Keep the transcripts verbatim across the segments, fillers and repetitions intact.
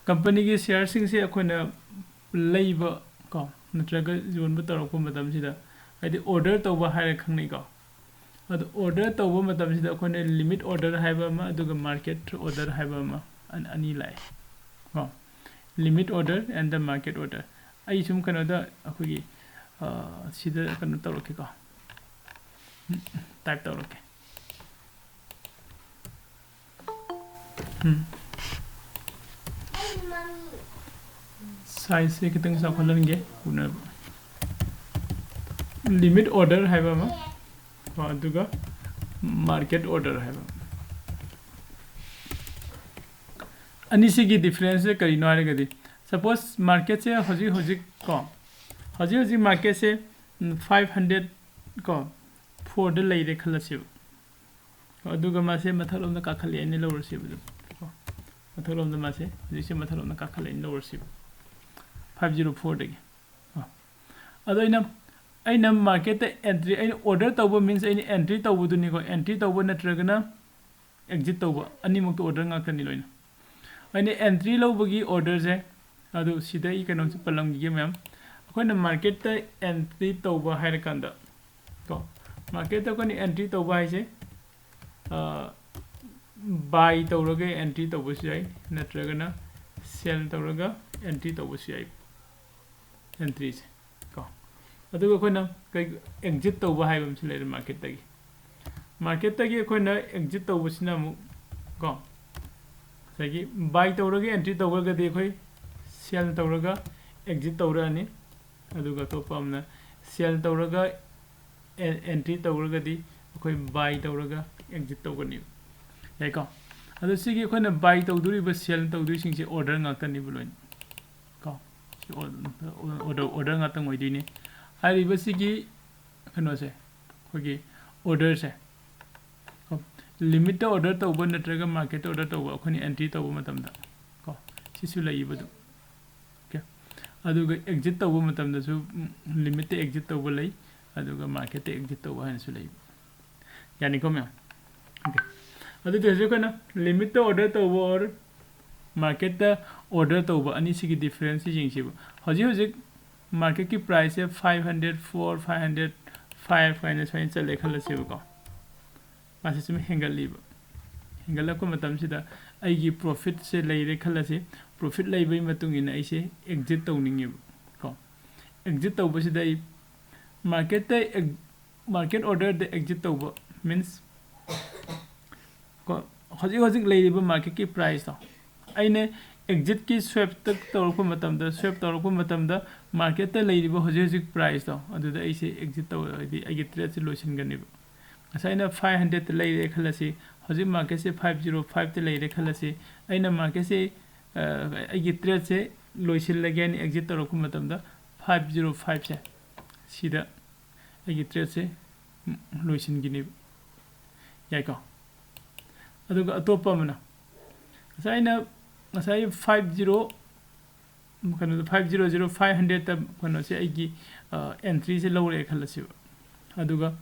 ꯀꯝꯄꯅꯤꯒꯤ ꯁꯤꯌꯥꯔꯁꯤꯡꯁꯦ ꯑꯩꯈꯣꯏꯅ ꯂꯩꯕ ꯀꯣ, ꯅꯠꯇ꯭ꯔꯒ ꯌꯣꯟꯕ ꯇꯧꯔꯛꯄ ꯃꯇꯝꯁꯤꯗ, ꯍꯥꯏꯗꯤ ꯑꯣꯔꯗꯔ ꯇꯧꯕ ꯍꯥꯏꯔ ꯈꯪꯅꯩꯀꯣ꯫ ꯑꯗꯣ ꯑꯣꯔꯗꯔ ꯇꯧꯕ ꯃꯇꯝꯁꯤꯗ ꯑꯩꯈꯣꯏꯅ ꯂꯤꯃꯤꯠ ꯑꯣꯔꯗꯔ ꯍꯥꯏꯕ ꯑꯃ, ꯑꯗꯨꯒ ꯃꯥꯔꯀꯦꯠ ꯑꯣꯔꯗꯔ ꯍꯥꯏꯕ ꯑꯃ, ꯑꯅꯤ ꯂꯥꯛꯑꯦ ꯀꯣ꯫ Limit order and the market order. ꯑꯩ ꯁꯨꯝ ꯀꯩꯅꯣꯗ ꯑꯩꯈꯣꯏꯒꯤ ꯁꯤꯗ ꯀꯩꯅꯣ ꯇꯧꯔꯛꯀꯦꯀꯣ, ꯇꯥꯏꯞ ꯇꯧꯔꯛꯀꯦ꯫ ꯎꯝ꯫ ꯁꯥꯏꯖꯁꯦ ꯈꯤꯇꯪ ꯆꯥꯎꯈꯠꯍꯟꯒꯦ ꯎꯅꯕ꯫ ꯂꯤꯃꯤꯠ ꯑꯣꯔꯗꯔ ꯍꯥꯏꯕ ꯑꯃ ꯀꯣ, ꯑꯗꯨꯒ ꯃꯥꯔꯀꯦꯠ ꯑꯣꯔꯗꯔ ꯍꯥꯏꯕ ꯑꯃ꯫ ꯑꯅꯤꯁꯤꯒꯤ ꯗꯤꯐ꯭ꯔꯦꯟꯁꯁꯦ ꯀꯔꯤꯅꯣ ꯍꯥꯏꯔꯒꯗꯤ, ꯁꯄꯣꯁ ꯃꯥꯔꯀꯦꯠꯁꯦ ꯍꯧꯖꯤꯛ ꯍꯧꯖꯤꯛ ꯀꯣ, ꯍꯧꯖꯤꯛ ꯍꯧꯖꯤꯛ ꯃꯥꯔꯀꯦꯠꯁꯦ ꯐꯥꯏꯚ ꯍꯟꯗ꯭ꯔꯦꯠ ꯀꯣ, ꯐꯣꯔꯗ ꯂꯩꯔꯦ ꯈꯜꯂꯁꯦꯕ꯫ ꯑꯗꯨꯒ ꯃꯥꯁꯦ ꯃꯊꯛꯂꯣꯝꯗ ꯀꯥꯈꯠꯂꯛꯑꯦꯅ ꯂꯧꯔꯁꯦꯕ ꯑꯗꯨꯝ ꯀꯣ꯫ ꯃꯊꯛꯂꯣꯝꯗ ꯃꯥꯁꯦ ꯍꯧꯖꯤꯛꯁꯦ ꯃꯊꯛꯂꯣꯝꯗ ꯀꯥꯈꯠꯂꯛꯑꯦꯅ ꯂꯧꯔꯁꯦꯕ, ꯐꯥꯏꯚ ꯖꯤꯔꯣ ꯐꯣꯔꯗꯒꯤ꯫ ꯑꯗꯣ ꯑꯩꯅ, ꯑꯩꯅ ꯃꯥꯔꯀꯦꯠꯇ ꯑꯦꯟꯇ꯭ꯔꯤ, ꯑꯩꯅ ꯑꯣꯔꯗꯔ ꯇꯧꯕ ꯃꯤꯟꯁ ꯑꯩꯅ ꯑꯦꯟꯇ꯭ꯔꯤ ꯇꯧꯕꯗꯨꯅꯤꯀꯣ꯫ ꯑꯦꯟꯇ꯭ꯔꯤ ꯇꯧꯕ ꯅꯠꯇ꯭ꯔꯒꯅ ꯑꯦꯛꯖꯤꯠ ꯇꯧꯕ, ꯑꯅꯤꯃꯛꯇ ꯑꯣꯔꯗꯔ ꯉꯥꯛꯇꯅꯤ ꯂꯣꯏꯅ꯫ ꯑꯩꯅ ꯑꯦꯟꯇ꯭ꯔꯤ ꯂꯧꯕꯒꯤ ꯑꯣꯔꯗꯔꯁꯦ, ꯑꯗꯨ ꯁꯤꯗ ꯑꯩ ꯀꯩꯅꯣꯝꯁꯦ ꯄꯜꯂꯝꯈꯤꯒꯦ ꯃꯌꯥꯝ꯫ ꯑꯩꯈꯣꯏꯅ ꯃꯥꯔꯀꯦꯠꯇ ꯑꯦꯟꯇ꯭ꯔꯤ ꯇꯧꯕ ꯍꯥꯏꯔꯀꯥꯟꯗ ꯀꯣ, ꯃꯥꯔꯀꯦꯠꯇ ꯑꯩꯈꯣꯏꯅ ꯑꯦꯟꯇ꯭ꯔꯤ ꯇꯧꯕ ꯍꯥꯏꯁꯦ, ꯕꯥꯏ ꯇꯧꯔꯒ ꯑꯦꯟꯇ꯭ꯔꯤ ꯇꯧꯕꯁꯨ ꯌꯥꯏ, ꯅꯠꯇ꯭ꯔꯒꯅ ꯁꯦꯜ ꯇꯧꯔꯒ ꯑꯦꯟꯇ꯭ꯔꯤ ꯇꯧꯕꯁꯨ ꯌꯥꯏ, ꯑꯦꯟꯇ꯭ꯔꯤꯁꯦ ꯀꯣ꯫ ꯑꯗꯨꯒ ꯑꯩꯈꯣꯏꯅ ꯀꯩ, ꯑꯦꯛꯖꯤꯠ ꯇꯧꯕ ꯍꯥꯏꯕ ꯑꯃꯁꯨ ꯂꯩꯔꯦ ꯃꯥꯔꯀꯦꯠꯇꯒꯤ꯫ ꯃꯥꯔꯀꯦꯠꯇꯒꯤ ꯑꯩꯈꯣꯏꯅ ꯑꯦꯛꯖꯤꯠ ꯇꯧꯕꯁꯤꯅ ꯑꯃꯨꯛ ꯀꯣ, ꯉꯁꯥꯏꯒꯤ ꯕꯥꯏ ꯇꯧꯔꯒ ꯑꯦꯟꯇ꯭ꯔꯤ ꯇꯧꯔꯒꯗꯤ ꯑꯩꯈꯣꯏ ꯁꯦꯜ ꯇꯧꯔꯒ ꯑꯦꯛꯖꯤꯠ ꯇꯧꯔꯛꯑꯅꯤ꯫ ꯑꯗꯨꯒ ꯑꯇꯣꯞꯄ ꯑꯃꯅ ꯁꯦꯜ ꯇꯧꯔꯒ ꯑꯦꯟꯇ꯭ꯔꯤ ꯇꯧꯔꯒꯗꯤ ꯑꯩꯈꯣꯏ ꯕꯥꯏ ꯇꯧꯔꯒ ꯑꯦꯛꯖꯤꯠ ꯇꯧꯒꯅꯤ꯫ ꯌꯥꯏꯀꯣ? ꯑꯗꯣ ꯁꯤꯒꯤ ꯑꯩꯈꯣꯏꯅ ꯕꯥꯏ ꯇꯧꯗꯣꯔꯤꯕ, ꯁꯦꯜ ꯇꯧꯗꯣꯏꯁꯤꯡꯁꯦ ꯑꯣꯔꯗꯔ ꯉꯥꯛꯇꯅꯦꯕ ꯂꯣꯏꯅ ꯀꯣ꯫ ꯁꯤ ꯑꯣꯔꯗꯔ, ꯑꯣꯔꯗꯔ ꯉꯥꯛꯇꯪ ꯑꯣꯏꯗꯣꯏꯅꯤ꯫ ꯍꯥꯏꯔꯤꯕꯁꯤꯒꯤ ꯀꯩꯅꯣꯁꯦ, ꯑꯩꯈꯣꯏꯒꯤ ꯑꯣꯔꯗꯔꯁꯦ ꯀꯣ, ꯂꯤꯃꯤꯠꯇ ꯑꯣꯔꯗꯔ ꯇꯧꯕ ꯅꯠꯇ꯭ꯔꯒ ꯃꯥꯔꯀꯦꯠꯇ ꯑꯣꯔꯗꯔ ꯇꯧꯕ, ꯑꯩꯈꯣꯏꯅ ꯑꯦꯟꯇ꯭ꯔꯤ ꯇꯧꯕ ꯃꯇꯝꯗ ꯀꯣ, ꯁꯤꯁꯨ ꯂꯩꯌꯦꯕ ꯑꯗꯨꯝ꯫ ꯑꯣꯀꯦ꯫ ꯑꯗꯨꯒ ꯑꯦꯛꯖꯤꯠ ꯇꯧꯕ ꯃꯇꯝꯗꯁꯨ, ꯎꯝ, ꯂꯤꯃꯤꯠꯇ ꯑꯦꯛꯖꯤꯠ ꯇꯧꯕ ꯂꯩ, ꯑꯗꯨꯒ ꯃꯥꯔꯀꯦꯠꯇ ꯑꯦꯛꯖꯤꯠ ꯇꯧꯕ ꯍꯥꯏꯅꯁꯨ ꯂꯩ꯫ ꯌꯥꯅꯤꯀꯣ ꯃꯌꯥꯝ? ꯑꯣꯀꯦ꯫ ꯑꯗꯨꯗꯤ ꯍꯧꯖꯤꯛ ꯑꯩꯈꯣꯏꯅ ꯂꯤꯃꯤꯠꯇ ꯑꯣꯔꯗꯔ ꯇꯧꯕ ꯑꯣꯔ ꯃꯥꯔꯀꯦꯠꯇ ꯑꯣꯔꯗꯔ ꯇꯧꯕ ꯑꯅꯤꯁꯤꯒꯤ ꯗꯤꯐ꯭ꯔꯦꯟꯁꯁꯤ ꯌꯦꯡꯁꯦꯕ꯫ ꯍꯧꯖꯤꯛ ꯍꯧꯖꯤꯛ ꯃꯥꯔꯀꯦꯠꯀꯤ ꯄ꯭ꯔꯥꯏꯁꯁꯦ five hundred four, five hundred five ꯍꯥꯏꯅ ꯁꯨꯃꯥꯏꯅ ꯆꯠꯂꯦ ꯈꯜꯂꯁꯦꯕꯀꯣ꯫ ꯃꯥꯁꯦ ꯁꯨꯝ ꯍꯦꯟꯒꯠꯂꯤꯕ꯫ ꯍꯦꯟꯒꯠꯂꯛꯄ ꯃꯇꯝꯁꯤꯗ ꯑꯩꯒꯤ ꯄ꯭ꯔꯣꯐꯤꯠꯁꯦ ꯂꯩꯔꯦ ꯈꯜꯂꯁꯤ꯫ ꯄ꯭ꯔꯣꯐꯤꯠ ꯂꯩꯕꯒꯤ ꯃꯇꯨꯡ ꯏꯟꯅ ꯑꯩꯁꯦ ꯑꯦꯛꯖꯤꯠ ꯇꯧꯅꯤꯡꯉꯦꯕ ꯀꯣ꯫ ꯑꯦꯛꯖꯤꯠ ꯇꯧꯕꯁꯤꯗ ꯑꯩ ꯃꯥꯔꯀꯦꯠꯇ, ꯃꯥꯔꯀꯦꯠ ꯑꯣꯔꯗꯔꯗ ꯑꯦꯛꯖꯤꯠ ꯇꯧꯕ ꯃꯤꯟꯁ ꯀꯣ, ꯍꯧꯖꯤꯛ ꯍꯧꯖꯤꯛ ꯂꯩꯔꯤꯕ ꯃꯥꯔꯀꯦꯠꯀꯤ ꯄ꯭ꯔꯥꯏꯁꯇꯣ ꯑꯩꯅ ꯑꯦꯛꯖꯤꯠꯀꯤ ꯁ꯭ꯋꯦꯞꯇ ꯇꯧꯔꯛꯄ ꯃꯇꯝꯗ, ꯁ꯭ꯋꯦꯞ ꯇꯧꯔꯛꯄ ꯃꯇꯝꯗ ꯃꯥꯔꯀꯦꯠꯇ ꯂꯩꯔꯤꯕ ꯍꯧꯖꯤꯛ ꯍꯧꯖꯤꯛ ꯄ꯭ꯔꯥꯏꯁꯇꯣ ꯑꯗꯨꯗ ꯑꯩꯁꯦ ꯑꯦꯛꯖꯤꯠ ꯇꯧꯔꯒꯗꯤ ꯑꯩꯒꯤ ꯇ꯭ꯔꯦꯠꯁꯦ ꯂꯣꯏꯁꯤꯟꯒꯅꯦꯕ꯫ ꯉꯁꯥꯏ ꯑꯩꯅ five hundredꯇ ꯂꯩꯔꯦ ꯈꯜꯂꯁꯤ, ꯍꯧꯖꯤꯛ ꯃꯥꯔꯀꯦꯠꯁꯦ five zero fiveꯇ ꯂꯩꯔꯦ ꯈꯜꯂꯁꯤ꯫ ꯑꯩꯅ ꯃꯥꯔꯀꯦꯠꯁꯦ, ꯑ, ꯑꯩꯒꯤ ꯇ꯭ꯔꯦꯠꯁꯦ ꯂꯣꯏꯁꯤꯜꯂꯒꯦꯅ ꯑꯦꯛꯖꯤꯠ ꯇꯧꯔꯛꯄ ꯃꯇꯝꯗ five zero fiveꯁꯦ ꯁꯤꯗ ꯑꯩꯒꯤ ꯇ꯭ꯔꯦꯠꯁꯦ ꯂꯣꯏꯁꯤꯟꯈꯤꯅꯦꯕ꯫ ꯌꯥꯏꯀꯣ? ꯑꯗꯨꯒ ꯑꯇꯣꯞꯄ ꯑꯃꯅ ꯉꯁꯥꯏ ꯑꯩꯅ, ꯉꯁꯥꯏ five zero, ꯀꯩꯅꯣꯗ five zero zero five hundredꯇ ꯀꯩꯅꯣꯁꯦ ꯑꯩꯒꯤ, ꯑ, entryꯁꯦ ꯂꯧꯔꯦ ꯈꯜꯂꯁꯦꯕ꯫ ꯑꯗꯨꯒ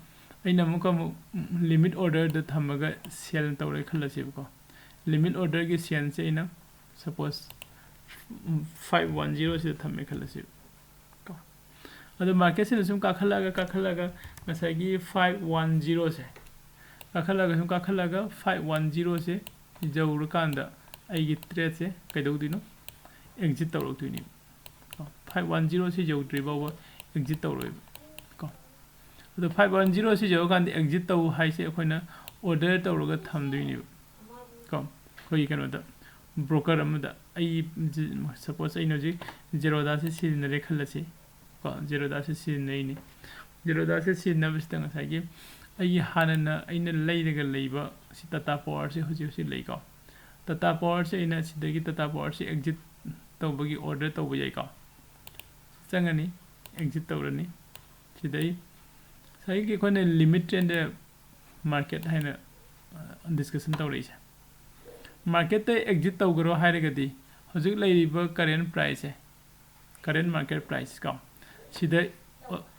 ꯑꯩꯅ ꯑꯃꯨꯛꯀ ꯑꯃꯨꯛ limit orderꯗ ꯊꯝꯃꯒ sell ꯇꯧꯔꯦ ꯈꯜꯂꯁꯦꯕꯀꯣ꯫ Limit orderꯒꯤ saleꯁꯦ ꯑꯩꯅ suppose five one zeroꯁꯤꯗ ꯊꯝꯃꯦ ꯈꯜꯂꯁꯦꯕ ꯀꯣ꯫ ꯑꯗꯣ ꯃꯥꯔꯀꯦꯠꯁꯤꯅ ꯁꯨꯝ ꯀꯥꯈꯠꯂꯛꯑꯒ, ꯀꯥꯈꯠꯂꯒ ꯉꯁꯥꯏꯒꯤ five one zeroꯁꯦ ꯀꯥꯈꯠꯂꯒ, ꯁꯨꯝ ꯀꯥꯈꯠꯂꯒ five one zeroꯁꯦ ꯌꯧꯔꯀꯥꯟꯗ ꯑꯩꯒꯤ ꯇ꯭ꯔꯦꯠꯁꯦ ꯀꯩꯗꯧꯗꯣꯏꯅꯣ? ꯑꯦꯛꯖꯤꯠ ꯇꯧꯔꯛꯇꯣꯏꯅꯦꯕ꯫ ꯀꯣ, five one zeroꯁꯤ ꯌꯧꯗ꯭ꯔꯤ ꯐꯥꯎꯕ ꯑꯦꯛꯖꯤꯠ ꯇꯧꯔꯣꯏꯕ ꯀꯣ꯫ ꯑꯗꯣ five one zeroꯁꯤ ꯌꯧꯔꯀꯥꯟꯗ ꯑꯦꯛꯖꯤꯠ ꯇꯧ ꯍꯥꯏꯁꯦ ꯑꯩꯈꯣꯏꯅ ꯑꯣꯔꯗꯔ ꯇꯧꯔꯒ ꯊꯝꯗꯣꯏꯅꯦꯕ ꯀꯣ꯫ ꯑꯩꯈꯣꯏꯒꯤ ꯀꯩꯅꯣꯗ, ꯕ꯭ꯔꯣꯀꯔ ꯑꯃꯗ ꯑꯩ, suppose ꯑꯩꯅ ꯍꯧꯖꯤꯛ ꯖꯦꯔꯣꯗꯥꯁꯦ ꯁꯤꯖꯤꯟꯅꯔꯦ ꯈꯜꯂꯁꯤ ꯀꯣ꯫ ꯖꯦꯔꯣꯗꯥꯁꯦ ꯁꯤꯖꯤꯟꯅꯩꯅꯦ꯫ ꯖꯦꯔꯣꯗꯥꯁꯦ ꯁꯤꯖꯤꯟꯅꯕꯁꯤꯗ ꯉꯁꯥꯏꯒꯤ ꯑꯩꯒꯤ ꯍꯥꯟꯅꯅ ꯑꯩꯅ ꯂꯩꯔꯒ ꯂꯩꯕ ꯁꯤ ꯇꯥꯇꯥ ꯄꯥꯋꯔꯁꯦ ꯍꯧꯖꯤꯛ ꯍꯧꯖꯤꯛ ꯂꯩꯀꯣ꯫ ꯇꯥꯇꯥ ꯄꯥꯋꯔꯁꯦ ꯑꯩꯅ ꯁꯤꯗꯒꯤ ꯇꯥꯇꯥ ꯄꯥꯋꯔꯁꯦ ꯑꯦꯛꯖꯤꯠ ꯇꯧꯕꯒꯤ ꯑꯣꯔꯗꯔ ꯇꯧꯕ ꯌꯥꯏꯀꯣ꯫ ꯆꯪꯉꯅꯤ, ꯑꯦꯛꯖꯤꯠ ꯇꯧꯔꯅꯤ꯫ ꯁꯤꯗꯩ ꯉꯁꯥꯏꯒꯤ ꯑꯩꯈꯣꯏꯅ limit and market ꯍꯥꯏꯅ, ꯑ, discussion ꯇꯧꯔꯛꯏꯁꯦ꯫ ꯃꯥꯔꯀꯦꯠꯇ ꯑꯦꯛꯖꯤꯠ ꯇꯧꯈ꯭ꯔꯣ ꯍꯥꯏꯔꯒꯗꯤ ꯍꯧꯖꯤꯛ ꯂꯩꯔꯤꯕ current priceꯁꯦ, current market price ꯀꯣ, ꯁꯤꯗ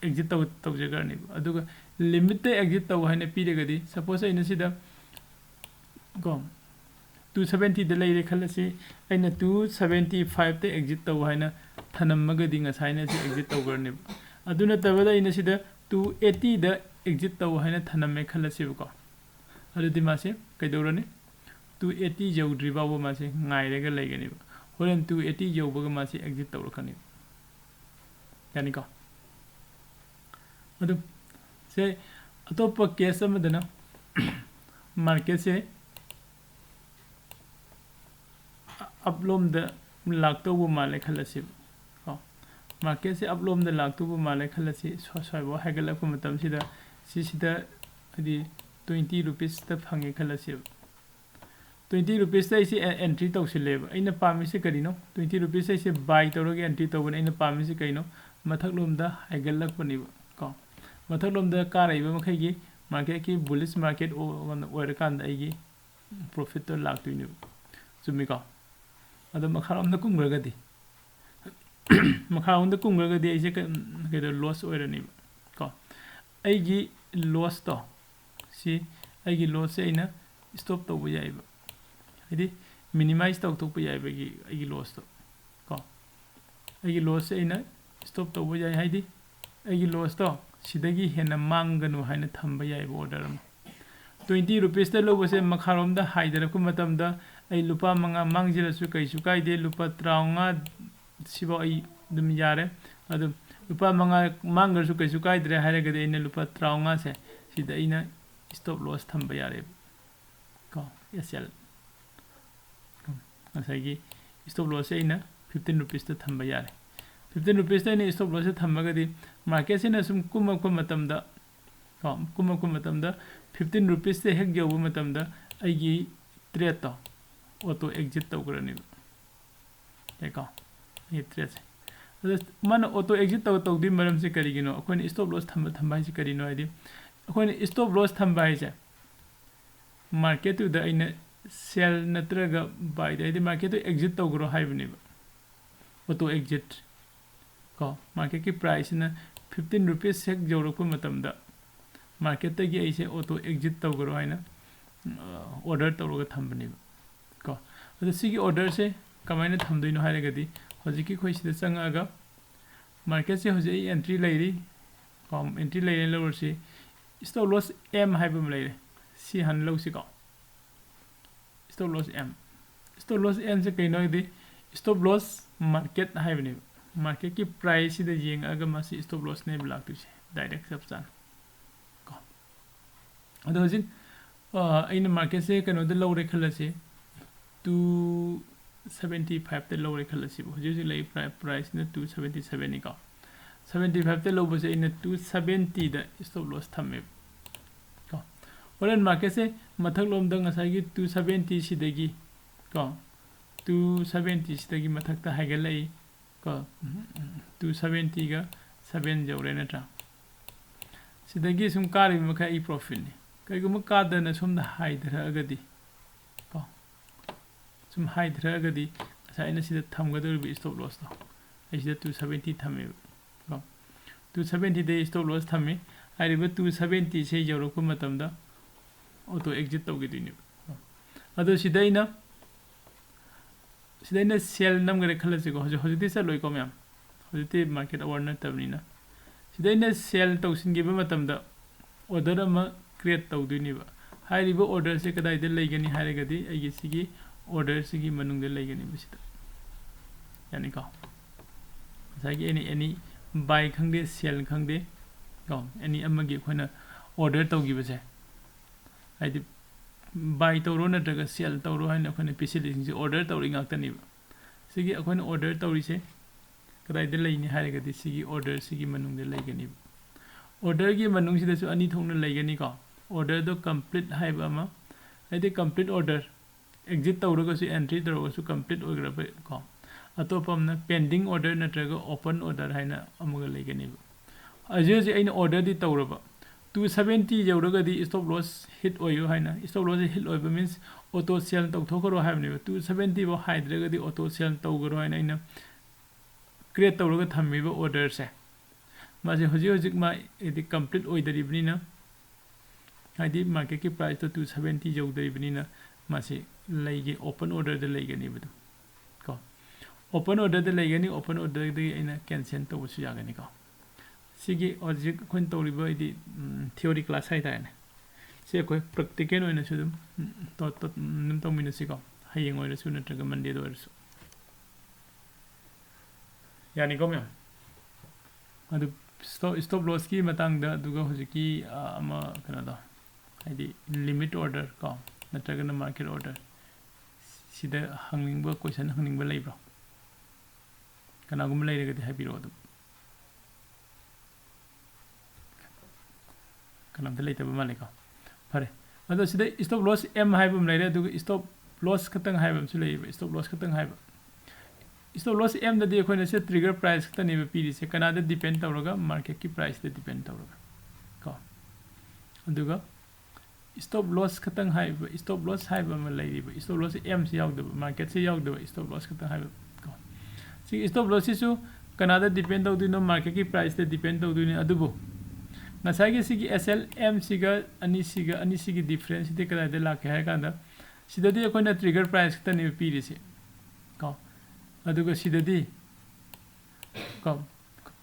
ꯑꯦꯛꯖꯤꯠ ꯇꯧ, ꯇꯧꯖꯈ꯭ꯔꯅꯦꯕ꯫ ꯑꯗꯨꯒ limitꯇ ꯑꯦꯛꯖꯤꯠ ꯇꯧ ꯍꯥꯏꯅ ꯄꯤꯔꯒꯗꯤ, suppose ꯑꯩꯅ ꯁꯤꯗ ꯀꯣ, ꯇꯨ ꯁꯕꯦꯟꯇꯤꯗ ꯂꯩꯔꯦ ꯈꯜꯂꯁꯤ, ꯑꯩꯅ ꯇꯨ ꯁꯕꯦꯟꯇꯤ ꯐꯥꯏꯚꯇ exit ꯇꯧ ꯍꯥꯏꯅ ꯊꯅꯝꯃꯒꯗꯤ ꯉꯁꯥꯏꯅ ꯁꯤ exit ꯇꯧꯈ꯭ꯔꯅꯦꯕ꯫ ꯑꯗꯨ ꯅꯠꯇꯕꯗ ꯑꯩꯅ ꯁꯤꯗ ꯇꯨ ꯑꯩꯠꯇꯤꯗ exit ꯇꯧ ꯍꯥꯏꯅ ꯊꯅꯝꯃꯦ ꯈꯜꯂꯁꯦꯕꯀꯣ꯫ ꯑꯗꯨꯗꯤ ꯃꯥꯁꯦ ꯀꯩꯗꯧꯔꯅꯤ? ꯇꯨ ꯑꯩꯠꯇꯤ ꯌꯧꯗ꯭ꯔꯤ ꯐꯥꯎꯕ ꯃꯥꯁꯦ ꯉꯥꯏꯔꯒ ꯂꯩꯒꯅꯦꯕ꯫ ꯍꯣꯔꯦꯟ ꯇꯨ ꯑꯩꯠꯇꯤ ꯌꯧꯕꯒ ꯃꯥꯁꯦ exit ꯇꯧꯔꯛꯀꯅꯤ꯫ ꯌꯥꯅꯤꯀꯣ? ꯑꯗꯨ ꯁꯦ, ꯑꯇꯣꯞꯄ case ꯑꯃꯗꯅ marketꯁꯦ upꯂꯣꯝꯗ ꯂꯥꯛꯇꯧꯕ ꯃꯥꯜꯂꯦ ꯈꯜꯂꯁꯦꯕ ꯀꯣ꯫ Marketꯁꯦ upꯂꯣꯝꯗ ꯂꯥꯛꯇꯧꯕ ꯃꯥꯜꯂꯦ ꯈꯜꯂꯁꯤ꯫ ꯁ꯭ꯋꯥ-, ꯁ꯭ꯋꯥꯏꯐꯥꯎ ꯍꯥꯏꯒꯠꯂꯛꯄ ꯃꯇꯝꯁꯤꯗ ꯁꯤꯁꯤꯗ ꯍꯥꯏꯗꯤ twenty rupeesꯇ ꯐꯪꯉꯦ ꯈꯜꯂꯁꯦꯕ꯫ Twenty rupeesꯇ ꯑꯩꯁꯦ ꯑꯦ-, entry ꯇꯧꯁꯤꯜꯂꯦꯕ꯫ ꯑꯩꯅ ꯄꯥꯝꯃꯤꯁꯦ ꯀꯔꯤꯅꯣ? Twenty rupees ꯑꯩꯁꯦ buy ꯇꯧꯔꯒ entry ꯇꯧꯕꯅꯦ꯫ ꯑꯩꯅ ꯄꯥꯝꯃꯤꯁꯦ ꯀꯩꯅꯣ? ꯃꯊꯛꯂꯣꯝꯗ ꯍꯥꯏꯒꯠꯂꯛꯄꯅꯦꯕ ꯀꯣ꯫ ꯃꯊꯛꯂꯣꯝꯗ ꯀꯥꯔꯛꯏꯕ ꯃꯈꯩꯒꯤ marketꯀꯤ bullish market ꯑꯣ-, ꯑꯣꯏꯔꯀꯥꯟꯗ ꯑꯩꯒꯤ profitꯇꯣ ꯂꯥꯛꯇꯣꯏꯅꯦꯕ꯫ ꯆꯨꯝꯃꯤꯀꯣ? ꯑꯗꯣ ꯃꯈꯥꯔꯣꯝꯗ ꯀꯨꯝꯈ꯭ꯔꯒꯗꯤ, ꯃꯈꯥꯔꯣꯝꯗ ꯀꯨꯝꯈ꯭ꯔꯒꯗꯤ ꯑꯩꯁꯦ ꯀ-, ꯀꯩꯗꯧ-, loss ꯑꯣꯏꯔꯅꯦꯕ ꯀꯣ꯫ ꯑꯩꯒꯤ lossꯇꯣ, ꯁꯤ ꯑꯩꯒꯤ lossꯁꯦ ꯑꯩꯅ stop ꯇꯧꯕ ꯌꯥꯏꯕ, ꯍꯥꯏꯗꯤ minimize ꯇꯧꯊꯣꯛꯄ ꯌꯥꯏꯕ ꯑꯩꯒꯤ, ꯑꯩꯒꯤ lossꯇꯣ ꯀꯣ꯫ ꯑꯩꯒꯤ lossꯁꯦ ꯑꯩꯅ stop ꯇꯧꯕ ꯌꯥꯏ, ꯍꯥꯏꯗꯤ ꯑꯩꯒꯤ lossꯇꯣ ꯁꯤꯗꯒꯤ ꯍꯦꯟꯅ ꯃꯥꯡꯒꯅꯨ ꯍꯥꯏꯅ ꯊꯝꯕ ꯌꯥꯏꯕ order ꯑꯃ꯫ Twenty rupeesꯇ ꯂꯧꯕꯁꯦ ꯃꯈꯥꯔꯣꯝꯗ ꯍꯥꯏꯊꯔꯛꯄ ꯃꯇꯝꯗ ꯑꯩ ꯂꯨꯄꯥ ꯃꯉꯥ ꯃꯥꯡꯖꯔꯁꯨ ꯀꯩꯁꯨ ꯀꯥꯏꯗꯦ, ꯂꯨꯄꯥ ꯇꯔꯥꯃꯉꯥ ꯁꯤꯐꯥꯎ ꯑꯩ ꯑꯗꯨꯝ ꯌꯥꯔꯦ꯫ ꯑꯗꯨ ꯂꯨꯄꯥ ꯃꯉꯥ ꯃꯥꯡꯈ꯭ꯔꯁꯨ ꯀꯩꯁꯨ ꯀꯥꯏꯗ꯭ꯔꯦ ꯍꯥꯏꯔꯒꯗꯤ ꯑꯩꯅ ꯂꯨꯄꯥ ꯇꯔꯥꯃꯉꯥꯁꯦ ꯁꯤꯗ ꯑꯩꯅ stop loss ꯊꯝꯕ ꯌꯥꯔꯦꯕ ꯀꯣ, S L꯫ ꯉꯁꯥꯏꯒꯤ stop lossꯁꯦ ꯑꯩꯅ fifteen rupeesꯇ ꯊꯝꯕ ꯌꯥꯔꯦ꯫ Fifteen rupeesꯇ ꯑꯩꯅ stop lossꯁꯦ ꯊꯝꯃꯒꯗꯤ marketꯁꯤꯅ ꯁꯨꯝ ꯀꯨꯝꯃꯛꯄ ꯃꯇꯝꯗ ꯀꯣ, ꯀꯨꯝꯃꯛꯄ ꯃꯇꯝꯗ fifteen rupeesꯇ ꯍꯦꯛ ꯌꯧꯕ ꯃꯇꯝꯗ ꯑꯩꯒꯤ tradeꯇꯣ auto exit ꯇꯧꯈ꯭ꯔꯅꯦꯕ꯫ ꯌꯥꯏꯀꯣ? ꯑꯩꯒꯤ tradeꯁꯦ꯫ ꯑꯗ ꯃꯥꯅ auto exit ꯇꯧ-, ꯇꯧꯗꯣꯏ ꯃꯔꯝꯁꯦ ꯀꯔꯤꯒꯤꯅꯣ? ꯑꯩꯈꯣꯏꯅ stop loss ꯊꯝꯕ, ꯊꯝꯕ ꯍꯥꯏꯁꯦ ꯀꯔꯤꯅꯣ? ꯍꯥꯏꯗꯤ ꯑꯩꯈꯣꯏꯅ stop loss ꯊꯝꯕ ꯍꯥꯏꯁꯦ marketꯇꯨꯗ ꯑꯩꯅ sell ꯅꯠꯇ꯭ꯔꯒ buyꯗ, ꯍꯥꯏꯗꯤ marketꯇꯨ exit ꯇꯧꯈ꯭ꯔꯣ ꯍꯥꯏꯕꯅꯦꯕ꯫ Auto exit ꯀꯣ, marketꯀꯤ priceꯁꯤꯅ fifteen rupees ꯍꯦꯛ ꯌꯧꯔꯛꯄ ꯃꯇꯝꯗ marketꯇꯒꯤ ꯑꯩꯁꯦ auto exit ꯇꯧꯈ꯭ꯔꯣ ꯍꯥꯏꯅ, ꯑ, order ꯇꯧꯔꯒ ꯊꯝꯕꯅꯦꯕ꯫ ꯑꯗꯣ ꯁꯤꯒꯤ orderꯁꯦ ꯀꯃꯥꯏꯅ ꯊꯝꯗꯣꯏꯅꯣ ꯍꯥꯏꯔꯒꯗꯤ, ꯍꯧꯖꯤꯛꯀꯤ ꯑꯩꯈꯣꯏ ꯁꯤꯗ ꯆꯪꯉꯛꯑꯒ marketꯁꯦ ꯍꯧꯖꯤꯛ ꯑꯩ entry ꯂꯩꯔꯤ ꯀꯣ, entry ꯂꯩꯔꯦꯅ ꯂꯧꯔꯁꯤ꯫ Stop loss M ꯍꯥꯏꯕ ꯑꯃ ꯂꯩꯔꯦ, ꯁꯤ ꯍꯥꯟꯅ ꯂꯧꯁꯤꯀꯣ꯫ Stop loss M, stop loss Mꯁꯦ ꯀꯩꯅꯣ ꯍꯥꯏꯗꯤ stop loss market ꯍꯥꯏꯕꯅꯦꯕ꯫ Marketꯀꯤ priceꯁꯤꯗ ꯌꯦꯡꯉꯛꯑꯒ ꯃꯁꯤ stop lossꯅꯦꯕ ꯂꯥꯛꯇꯣꯏꯁꯦ, direct ꯆꯞ ꯆꯥꯅ ꯀꯣ꯫ ꯑꯗꯣ ꯍꯧꯖꯤꯛ ꯑꯩꯅ marketꯁꯦ ꯀꯩꯅꯣꯗ ꯂꯧꯔꯦ ꯈꯜꯂꯁꯤ, two seventy fiveꯇ ꯂꯧꯔꯦ ꯈꯜꯂꯁꯤꯕ꯫ ꯍꯧꯖꯤꯛ ꯍꯧꯖꯤꯛ ꯂꯩ priceꯁꯤꯅ two seventy sevenꯅꯤꯀꯣ꯫ Seventy fiveꯇ ꯂꯧꯕꯁꯦ ꯑꯩꯅ two seventyꯗ stop loss ꯊꯝꯃꯦꯕ ꯀꯣ꯫ ꯍꯣꯔꯦꯟ marketꯁꯦ ꯃꯊꯛꯂꯣꯝꯗ ꯉꯁꯥꯏꯒꯤ two seventy ꯁꯤꯗꯒꯤ ꯀꯣ, two seventy ꯁꯤꯗꯒꯤ ꯃꯊꯛꯇ ꯍꯥꯏꯒꯠꯂꯛꯏ ꯀꯣ, two seventyꯒ seven ꯌꯧꯔꯦ ꯅꯠꯇ꯭ꯔꯥ? ꯁꯤꯗꯒꯤ ꯁꯨꯝ ꯀꯥꯔꯤꯕ ꯃꯈꯩ ꯑꯩ profitꯅꯤ꯫ ꯀꯩꯒꯨꯝꯕ ꯀꯥꯗꯅ ꯁꯣꯝꯗ ꯍꯥꯏꯊꯔꯛꯑꯒꯗꯤ ꯀꯣ, ꯁꯨꯝ ꯍꯥꯏꯊꯔꯛꯑꯒꯗꯤ ꯉꯁꯥꯏ ꯑꯩꯅ ꯁꯤꯗ ꯊꯝꯒꯗꯧꯔꯤꯕ stop lossꯇꯣ ꯑꯩ ꯁꯤꯗ two seventy ꯊꯝꯃꯦꯕ ꯀꯣ꯫ Two seventyꯗ stop loss ꯊꯝꯃꯤ꯫ ꯍꯥꯏꯔꯤꯕ two seventyꯁꯦ ꯌꯧꯔꯛꯄ ꯃꯇꯝꯗ auto exit ꯇꯧꯈꯤꯗꯣꯏꯅꯦꯕ꯫ ꯑꯗꯣ ꯁꯤꯗ ꯑꯩꯅ, ꯁꯤꯗ ꯑꯩꯅ sell ꯅꯝꯈ꯭ꯔꯦ ꯈꯜꯂꯁꯤꯀꯣ꯫ ꯍꯧꯖꯤꯛ, ꯍꯧꯖꯤꯛꯇꯤ ꯆꯠꯂꯣꯏꯀꯣ ꯃꯌꯥꯝ, ꯍꯧꯖꯤꯛꯇꯤ market hour ꯅꯠꯇꯕꯅꯤꯅ꯫ ꯁꯤꯗ ꯑꯩꯅ sell ꯇꯧꯁꯤꯟꯈꯤꯕ ꯃꯇꯝꯗ order ꯑꯃ create ꯇꯧꯗꯣꯏꯅꯦꯕ꯫ ꯍꯥꯏꯔꯤꯕ orderꯁꯦ ꯀꯗꯥꯏꯗ ꯂꯩꯒꯅꯤ ꯍꯥꯏꯔꯒꯗꯤ ꯑꯩꯒꯤ ꯁꯤꯒꯤ orderꯁꯤꯒꯤ ꯃꯅꯨꯡꯗ ꯂꯩꯒꯅꯦꯕ ꯁꯤꯗ꯫ ꯌꯥꯅꯤꯀꯣ? ꯉꯁꯥꯏꯒꯤ any, any buy ꯈꯪꯗꯦ, sell ꯈꯪꯗꯦ ꯀꯣ, any ꯑꯃꯒꯤ ꯑꯩꯈꯣꯏꯅ order ꯇꯧꯈꯤꯕꯁꯦ, ꯍꯥꯏꯗꯤ buy ꯇꯧꯔꯣ ꯅꯠꯇ꯭ꯔꯒ sell ꯇꯧꯔꯣ ꯍꯥꯏꯅ ꯑꯩꯈꯣꯏꯅ ꯄꯤꯁꯤꯜꯂꯤꯁꯤꯡꯁꯦ order ꯇꯧꯔꯤ ꯉꯥꯛꯇꯅꯦꯕ꯫ ꯁꯤꯒꯤ ꯑꯩꯈꯣꯏꯅ order ꯇꯧꯔꯤꯁꯦ ꯀꯗꯥꯏꯗ ꯂꯩꯅꯤ ꯍꯥꯏꯔꯒꯗꯤ ꯁꯤꯒꯤ orderꯁꯤꯒꯤ ꯃꯅꯨꯡꯗ ꯂꯩꯒꯅꯦꯕ꯫ Orderꯒꯤ ꯃꯅꯨꯡꯁꯤꯗꯁꯨ ꯑꯅꯤ ꯊꯣꯛꯅ ꯂꯩꯒꯅꯤꯀꯣ꯫ Orderꯗꯣ complete ꯍꯥꯏꯕ ꯑꯃ, ꯍꯥꯏꯗꯤ complete order, exit ꯇꯧꯔꯒꯁꯨ, entry ꯇꯧꯔꯒꯁꯨ complete ꯑꯣꯏꯈ꯭ꯔꯕ ꯀꯣ꯫ ꯑꯇꯣꯞꯄ ꯑꯃꯅ pending order ꯅꯠꯇ꯭ꯔꯒ open order ꯍꯥꯏꯅ ꯑꯃꯒ ꯂꯩꯒꯅꯦꯕ꯫ ꯍꯧꯖꯤꯛ ꯍꯧꯖꯤꯛ ꯑꯩꯅ orderꯗꯤ ꯇꯧꯔꯕ, two seventy ꯌꯧꯔꯒꯗꯤ stop loss hit ꯑꯣꯏꯌꯨ ꯍꯥꯏꯅ, stop lossꯁꯦ hit ꯑꯣꯏꯕ means auto sell ꯇꯧꯊꯣꯛꯈ꯭ꯔꯣ ꯍꯥꯏꯕꯅꯦꯕ꯫ Two seventy ꯐꯥꯎ ꯍꯥꯏꯗ꯭ꯔꯒꯗꯤ auto sell ꯇꯧꯈ꯭ꯔꯣ ꯍꯥꯏꯅ ꯑꯩꯅ create ꯇꯧꯔꯒ ꯊꯝꯃꯤꯕ orderꯁꯦ, ꯃꯥꯁꯦ ꯍꯧꯖꯤꯛ ꯍꯧꯖꯤꯛ ꯃꯥ ꯍꯥꯏꯗꯤ complete ꯑꯣꯏꯗꯔꯤꯕꯅꯤꯅ, ꯍꯥꯏꯗꯤ marketꯀꯤ priceꯇꯣ two seventy ꯌꯧꯗꯔꯤꯕꯅꯤꯅ ꯃꯥꯁꯤ ꯂꯩꯒꯦ, open orderꯗ ꯂꯩꯒꯅꯦꯕ ꯑꯗꯨꯝ ꯀꯣ꯫ Open orderꯗ ꯂꯩꯒꯅꯤ, open orderꯗꯒꯤ ꯑꯩꯅ cancel ꯇꯧꯕꯁꯨ ꯌꯥꯒꯅꯤꯀꯣ꯫ ꯁꯤꯒꯤ ꯍꯧꯖꯤꯛ ꯑꯩꯈꯣꯏꯅ ꯇꯧꯔꯤꯕ ꯍꯥꯏꯗꯤ theory class ꯍꯥꯏꯇꯥꯔꯦꯅꯦ꯫ ꯁꯤ ꯑꯩꯈꯣꯏ practical ꯑꯣꯏꯅꯁꯨ ꯑꯗꯨꯝ ꯇꯣ- ꯇꯣ- ꯑꯗꯨꯝ ꯇꯧꯃꯤꯟꯅꯁꯤꯀꯣ꯫ ꯍꯌꯦꯡ ꯑꯣꯏꯔꯁꯨ ꯅꯠꯇ꯭ꯔꯒ Mondayꯗ ꯑꯣꯏꯔꯁꯨ꯫ ꯌꯥꯅꯤꯀꯣ ꯃꯌꯥꯝ? ꯑꯗꯨ stop, stop lossꯀꯤ ꯃꯇꯥꯡꯗ, ꯑꯗꯨꯒ ꯍꯧꯖꯤꯛꯀꯤ ꯑꯃ ꯀꯩꯅꯣꯗꯣ, ꯍꯥꯏꯗꯤ limit order ꯀꯣ, ꯅꯠꯇ꯭ꯔꯒꯅ market order, ꯁꯤꯗ ꯍꯪꯅꯤꯡꯕ question ꯍꯪꯅꯤꯡꯕ ꯂꯩꯕ꯭ꯔꯣ? ꯀꯅꯥꯒꯨꯝꯕ ꯂꯩꯔꯒꯗꯤ ꯍꯥꯏꯕꯤꯔꯛꯑꯣ ꯑꯗꯨꯝ꯫ ꯀꯅꯥꯝꯇ ꯂꯩꯇꯕ ꯃꯥꯜꯂꯦꯀꯣ꯫ ꯐꯔꯦ, ꯑꯗꯣ ꯁꯤꯗ stop loss M ꯍꯥꯏꯕ ꯑꯃ ꯂꯩꯔꯦ, ꯑꯗꯨꯒ stop loss ꯈꯛꯇꯪ ꯍꯥꯏꯕ ꯑꯃꯁꯨ ꯂꯩꯌꯦꯕ, stop loss ꯈꯛꯇꯪ ꯍꯥꯏꯕ꯫ Stop loss Mꯗꯗꯤ ꯑꯩꯈꯣꯏꯅ ꯁꯤ trigger price ꯈꯛꯇꯅꯦꯕ ꯄꯤꯔꯤꯁꯦ꯫ ꯀꯅꯥꯗ depend ꯇꯧꯔꯒ? Marketꯀꯤ priceꯇ depend ꯇꯧꯔꯒ ꯀꯣ꯫ ꯑꯗꯨꯒ stop loss ꯈꯛꯇꯪ ꯍꯥꯏꯕ, stop loss ꯍꯥꯏꯕ ꯑꯃ ꯂꯩꯔꯤꯕ, stop loss Mꯁꯤ ꯌꯥꯎꯗꯕ, marketꯁꯤ ꯌꯥꯎꯗꯕ, stop loss ꯈꯛꯇꯪ ꯍꯥꯏꯕ ꯀꯣ꯫ ꯁꯤꯒꯤ stop lossꯁꯤꯁꯨ ꯀꯅꯥꯗ depend ꯇꯧꯗꯣꯏꯅꯣ? Marketꯀꯤ priceꯇ depend ꯇꯧꯗꯣꯏꯅꯤ꯫ ꯑꯗꯨꯕꯨ ꯉꯁꯥꯏꯒꯤ ꯁꯤꯒꯤ S L Mꯁꯤꯒ ꯑꯅꯤꯁꯤꯒ, ꯑꯅꯤꯁꯤꯒꯤ differenceꯁꯤꯗꯤ ꯀꯗꯥꯏꯗ ꯂꯥꯛꯀꯦ ꯍꯥꯏꯔ ꯀꯥꯟꯗ, ꯁꯤꯗꯗꯤ ꯑꯩꯈꯣꯏꯅ trigger price ꯈꯛꯇꯅꯦꯕ ꯄꯤꯔꯤꯁꯦ ꯀꯣ꯫ ꯑꯗꯨꯒ ꯁꯤꯗꯗꯤ ꯀꯣ,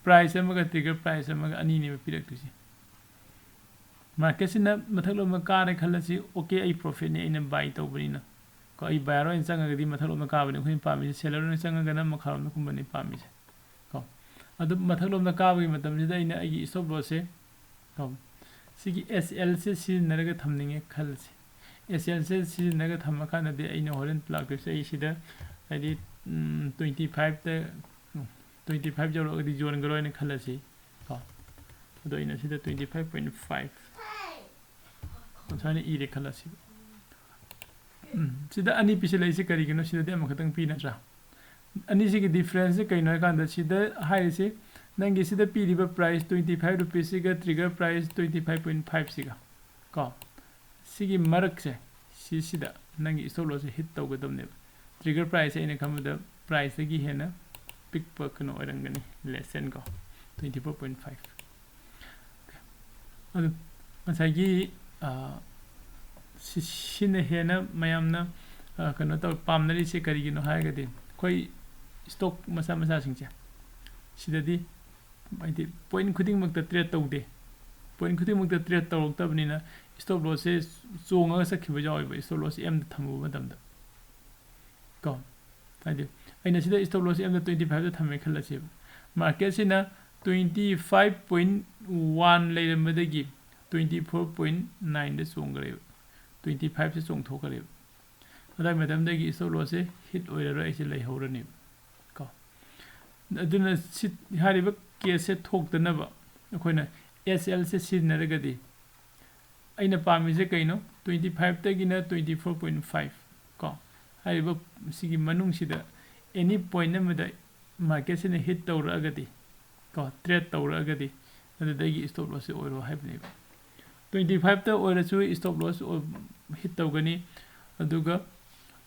price ꯑꯃꯒ trigger price ꯑꯃꯒ ꯑꯅꯤꯅꯦꯕ ꯄꯤꯔꯛꯇꯣꯏꯁꯦ꯫ Marketꯁꯤꯅ ꯃꯊꯛꯂꯣꯝꯗ ꯀꯥꯔꯦ ꯈꯜꯂꯁꯤ, okay, ꯑꯩ profitꯅꯤ, ꯑꯩꯅ buy ꯇꯧꯕꯅꯤꯅ ꯀꯣ꯫ ꯑꯩ buyer ꯑꯣꯏꯅ ꯆꯪꯉꯒꯗꯤ ꯃꯊꯛꯂꯣꯝꯗ ꯀꯥꯕꯅꯤ ꯑꯩꯈꯣꯏꯅ ꯄꯥꯝꯃꯤꯁꯦ, seller ꯑꯣꯏꯅ ꯆꯪꯉꯒꯅ ꯃꯈꯥꯔꯣꯝꯗ ꯀꯨꯝꯕꯅꯤ ꯄꯥꯝꯃꯤꯁꯦ ꯀꯣ꯫ ꯑꯗꯨ ꯃꯊꯛꯂꯣꯝꯗ ꯀꯥꯕꯒꯤ ꯃꯇꯝꯁꯤꯗ ꯑꯩꯅ ꯑꯩꯒꯤ stop lossꯁꯦ ꯀꯣ, ꯁꯤꯒꯤ S Lꯁꯦ ꯁꯤꯖꯤꯟꯅꯔꯒ ꯊꯝꯅꯤꯡꯉꯦ ꯈꯜꯂꯁꯤ꯫ S Lꯁꯦ ꯁꯤꯖꯤꯟꯅꯔꯒ ꯊꯝꯃꯀꯥꯟꯗꯗꯤ ꯑꯩꯅ ꯍꯣꯔꯦꯟ ꯂꯥꯛꯇꯣꯏꯁꯦ, ꯑꯩ ꯁꯤꯗ ꯍꯥꯏꯗꯤ twenty fiveꯇ, twenty five ꯌꯧꯔꯛꯑꯒꯗꯤ ꯌꯣꯟꯈ꯭ꯔꯣ ꯍꯥꯏꯅ ꯈꯜꯂꯁꯤ ꯀꯣ꯫ ꯑꯗꯣ ꯑꯩꯅ ꯁꯤꯗ twenty five point five ꯁꯨꯃꯥꯏꯅ ꯏꯔꯦ ꯈꯜꯂꯁꯤ꯫ ꯎꯝ, ꯁꯤꯗ ꯑꯅꯤ ꯄꯤꯁꯤꯜꯂꯛꯏꯁꯦ ꯀꯔꯤꯒꯤꯅꯣ? ꯁꯤꯗꯗꯤ ꯑꯃꯈꯛꯇꯪ ꯄꯤ ꯅꯠꯇ꯭ꯔꯥ? ꯑꯅꯤꯁꯤꯒꯤ differenceꯁꯦ ꯀꯩꯅꯣ ꯍꯥꯏꯀꯥꯟꯗ, ꯁꯤꯗ ꯍꯥꯏꯔꯤꯁꯤ ꯅꯪꯒꯤ ꯁꯤꯗ ꯄꯤꯔꯤꯕ price twenty five rupeesꯁꯤꯒ trigger price twenty five point fiveꯁꯤꯒ ꯀꯣ, ꯁꯤꯒꯤ ꯃꯔꯛꯁꯦ, ꯁꯤꯁꯤꯗ ꯅꯪꯒꯤ stop lossꯁꯦ hit ꯇꯧꯒꯗꯕꯅꯦꯕ꯫ Trigger priceꯁꯦ ꯑꯩꯅ ꯈꯟꯕꯗ priceꯇꯒꯤ ꯍꯦꯟꯅ ꯄꯤꯛꯄ ꯀꯩꯅꯣ ꯑꯣꯏꯔꯝꯒꯅꯤ, less than ꯀꯣ, twenty four point five꯫ ꯑꯗꯨ ꯉꯁꯥꯏꯒꯤ, ꯑ, ꯁꯤ-, ꯁꯤꯅ ꯍꯦꯟꯅ ꯃꯌꯥꯝꯅ ꯑ, ꯀꯩꯅꯣ ꯇꯧ ꯄꯥꯝꯅꯔꯤꯁꯦ ꯀꯔꯤꯒꯤꯅꯣ ꯍꯥꯏꯔꯒꯗꯤ, ꯑꯩꯈꯣꯏ ꯁ꯭ꯇꯣꯛ ꯃꯆꯥ ꯃꯆꯥꯁꯤꯡꯁꯦ ꯁꯤꯗꯗꯤ, ꯍꯥꯏꯗꯤ, ꯄꯣꯏꯟ ꯈꯨꯗꯤꯡꯃꯛꯇ ꯇ꯭ꯔꯦꯠ ꯇꯧꯗꯦ꯫ ꯄꯣꯏꯟ ꯈꯨꯗꯤꯡꯃꯛꯇ ꯇ꯭ꯔꯦꯠ ꯇꯧꯔꯛꯇꯕꯅꯤꯅ ꯁ꯭ꯇꯣꯞ ꯂꯣꯁꯁꯦ ꯆꯣꯡꯉꯒ ꯆꯠꯈꯤꯕ ꯌꯥꯎꯋꯦꯕ, ꯁ꯭ꯇꯣꯞ ꯂꯣꯁ ꯑꯦꯝꯗ ꯊꯝꯃꯨꯕ ꯃꯇꯝꯗ꯫ ꯀꯣ, ꯍꯥꯏꯗꯤ, ꯑꯩꯅ ꯁꯤꯗ ꯁ꯭ꯇꯣꯞ ꯂꯣꯁ ꯑꯦꯝꯗ ꯇ꯭ꯋꯦꯟꯇꯤ ꯐꯥꯏꯚꯇ ꯊꯝꯃꯦ ꯈꯜꯂꯁꯦꯕ꯫ ꯃꯥꯔꯀꯦꯠꯁꯤꯅ ꯇ꯭ꯋꯦꯟꯇꯤ ꯐꯥꯏꯚ ꯄꯣꯏꯟ ꯋꯥꯟ ꯂꯩꯔꯝꯕꯗꯒꯤ ꯇ꯭ꯋꯦꯟꯇꯤ ꯐꯣꯔ ꯄꯣꯏꯟ ꯅꯥꯏꯟꯗ ꯆꯣꯡꯈ꯭ꯔꯦꯕ, ꯇ꯭ꯋꯦꯟꯇꯤ ꯐꯥꯏꯚꯁꯦ ꯆꯣꯡꯊꯣꯛꯈ꯭ꯔꯦꯕ꯫ ꯑꯗꯥꯏ ꯃꯇꯝꯗꯒꯤ ꯁ꯭ꯇꯣꯞ ꯂꯣꯁꯁꯦ ꯍꯤꯠ ꯑꯣꯏꯔꯔꯣꯏ, ꯑꯩꯁꯦ ꯂꯩꯍꯧꯔꯅꯦꯕ꯫ ꯀꯣ, ꯑꯗꯨꯅ ꯁꯤ, ꯍꯥꯏꯔꯤꯕ ꯀꯦꯁꯁꯦ ꯊꯣꯛꯇꯅꯕ ꯑꯩꯈꯣꯏꯅ ꯑꯦꯁ ꯑꯦꯜꯁꯦ ꯁꯤꯖꯤꯟꯅꯔꯒꯗꯤ, ꯑꯩꯅ ꯄꯥꯝꯃꯤꯁꯦ ꯀꯩꯅꯣ? ꯇ꯭ꯋꯦꯟꯇꯤ ꯐꯥꯏꯚꯇꯒꯤꯅ ꯇ꯭ꯋꯦꯟꯇꯤ ꯐꯣꯔ ꯄꯣꯏꯟ ꯐꯥꯏꯚ꯫ ꯀꯣ, ꯍꯥꯏꯔꯤꯕ ꯁꯤꯒꯤ ꯃꯅꯨꯡꯁꯤꯗ ꯑꯦꯅꯤ ꯄꯣꯏꯟ ꯑꯃꯗ ꯃꯥꯔꯀꯦꯠꯁꯤꯅ ꯍꯤꯠ ꯇꯧꯔꯛꯑꯒꯗꯤ, ꯀꯣ, ꯇ꯭ꯔꯦꯠ ꯇꯧꯔꯛꯑꯒꯗꯤ, ꯑꯗꯨꯗꯒꯤ ꯁ꯭ꯇꯣꯞ ꯂꯣꯁꯁꯦ ꯑꯣꯏꯔꯣ ꯍꯥꯏꯕꯅꯦꯕ꯫ ꯇ꯭ꯋꯦꯟꯇꯤ ꯐꯥꯏꯚꯇ ꯑꯣꯏꯔꯁꯨ ꯁ꯭ꯇꯣꯞ ꯂꯣꯁ ꯍꯤꯠ ꯇꯧꯒꯅꯤ, ꯑꯗꯨꯒ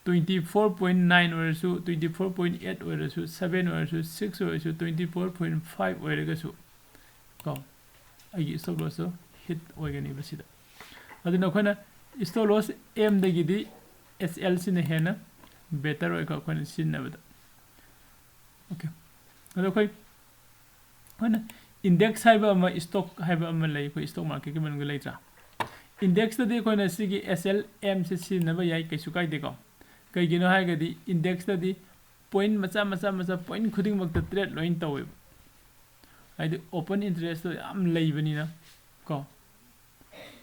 ꯇ꯭ꯋꯦꯟꯇꯤ ꯐꯣꯔ ꯄꯣꯏꯟ ꯅꯥꯏꯟ ꯑꯣꯏꯔꯁꯨ, ꯇ꯭ꯋꯦꯟꯇꯤ ꯐꯣꯔ ꯄꯣꯏꯟ ꯑꯦꯠ ꯑꯣꯏꯔꯁꯨ, ꯁꯚꯦꯟ ꯑꯣꯏꯔꯁꯨ, ꯁꯤꯛꯁ ꯑꯣꯏꯔꯁꯨ, ꯇ꯭ꯋꯦꯟꯇꯤ ꯐꯣꯔ ꯄꯣꯏꯟ ꯐꯥꯏꯚ ꯑꯣꯏꯔꯒꯁꯨ, ꯀꯣ, ꯑꯩꯒꯤ ꯁ꯭ꯇꯣꯞ ꯂꯣꯁꯇꯣ ꯍꯤꯠ ꯑꯣꯏꯒꯅꯤꯕ ꯁꯤꯗ꯫ ꯑꯗꯨꯅ ꯑꯩꯈꯣꯏꯅ ꯁ꯭ꯇꯣꯞ ꯂꯣꯁ ꯑꯦꯝꯗꯒꯤꯗꯤ ꯑꯦꯁ ꯑꯦꯜꯁꯤꯅ ꯍꯦꯟꯅ ꯕꯦꯇꯔ ꯑꯣꯏꯀꯣ, ꯑꯩꯈꯣꯏꯅ ꯁꯤꯖꯤꯟꯅꯕꯗ꯫ ꯑꯣꯀꯦ, ꯑꯗꯣ ꯑꯩꯈꯣꯏ, ꯑꯩꯈꯣꯏꯅ ꯏꯟꯗꯦꯛꯁ ꯍꯥꯏꯕ ꯑꯃ, ꯁ꯭ꯇꯣꯛ ꯍꯥꯏꯕ ꯑꯃ ꯂꯩ, ꯑꯩꯈꯣꯏ ꯁ꯭ꯇꯣꯛ ꯃꯥꯔꯀꯦꯠꯀꯤ ꯃꯅꯨꯡꯗ ꯂꯩꯇ꯭ꯔꯥ? ꯏꯟꯗꯦꯛꯁꯇꯗꯤ ꯑꯩꯈꯣꯏꯅ ꯁꯤꯒꯤ ꯑꯦꯁ ꯑꯦꯜ ꯑꯦꯝꯁꯦ ꯁꯤꯖꯤꯟꯅꯕ ꯌꯥꯏ, ꯀꯩꯁꯨ ꯀꯥꯏꯗꯦꯀꯣ꯫ ꯀꯩꯒꯤꯅꯣ ꯍꯥꯏꯔꯒꯗꯤ ꯏꯟꯗꯦꯛꯁꯇꯗꯤ ꯄꯣꯏꯟ ꯃꯆꯥ ꯃꯆꯥ ꯃꯆꯥ, ꯄꯣꯏꯟ ꯈꯨꯗꯤꯡꯃꯛꯇ ꯇ꯭ꯔꯦꯠ ꯂꯣꯏꯅ ꯇꯧꯋꯦꯕ, ꯍꯥꯏꯗꯤ ꯑꯣꯄꯟ ꯏꯟꯇꯔꯦꯁꯇꯣ ꯌꯥꯝ ꯂꯩꯕꯅꯤꯅ ꯀꯣ꯫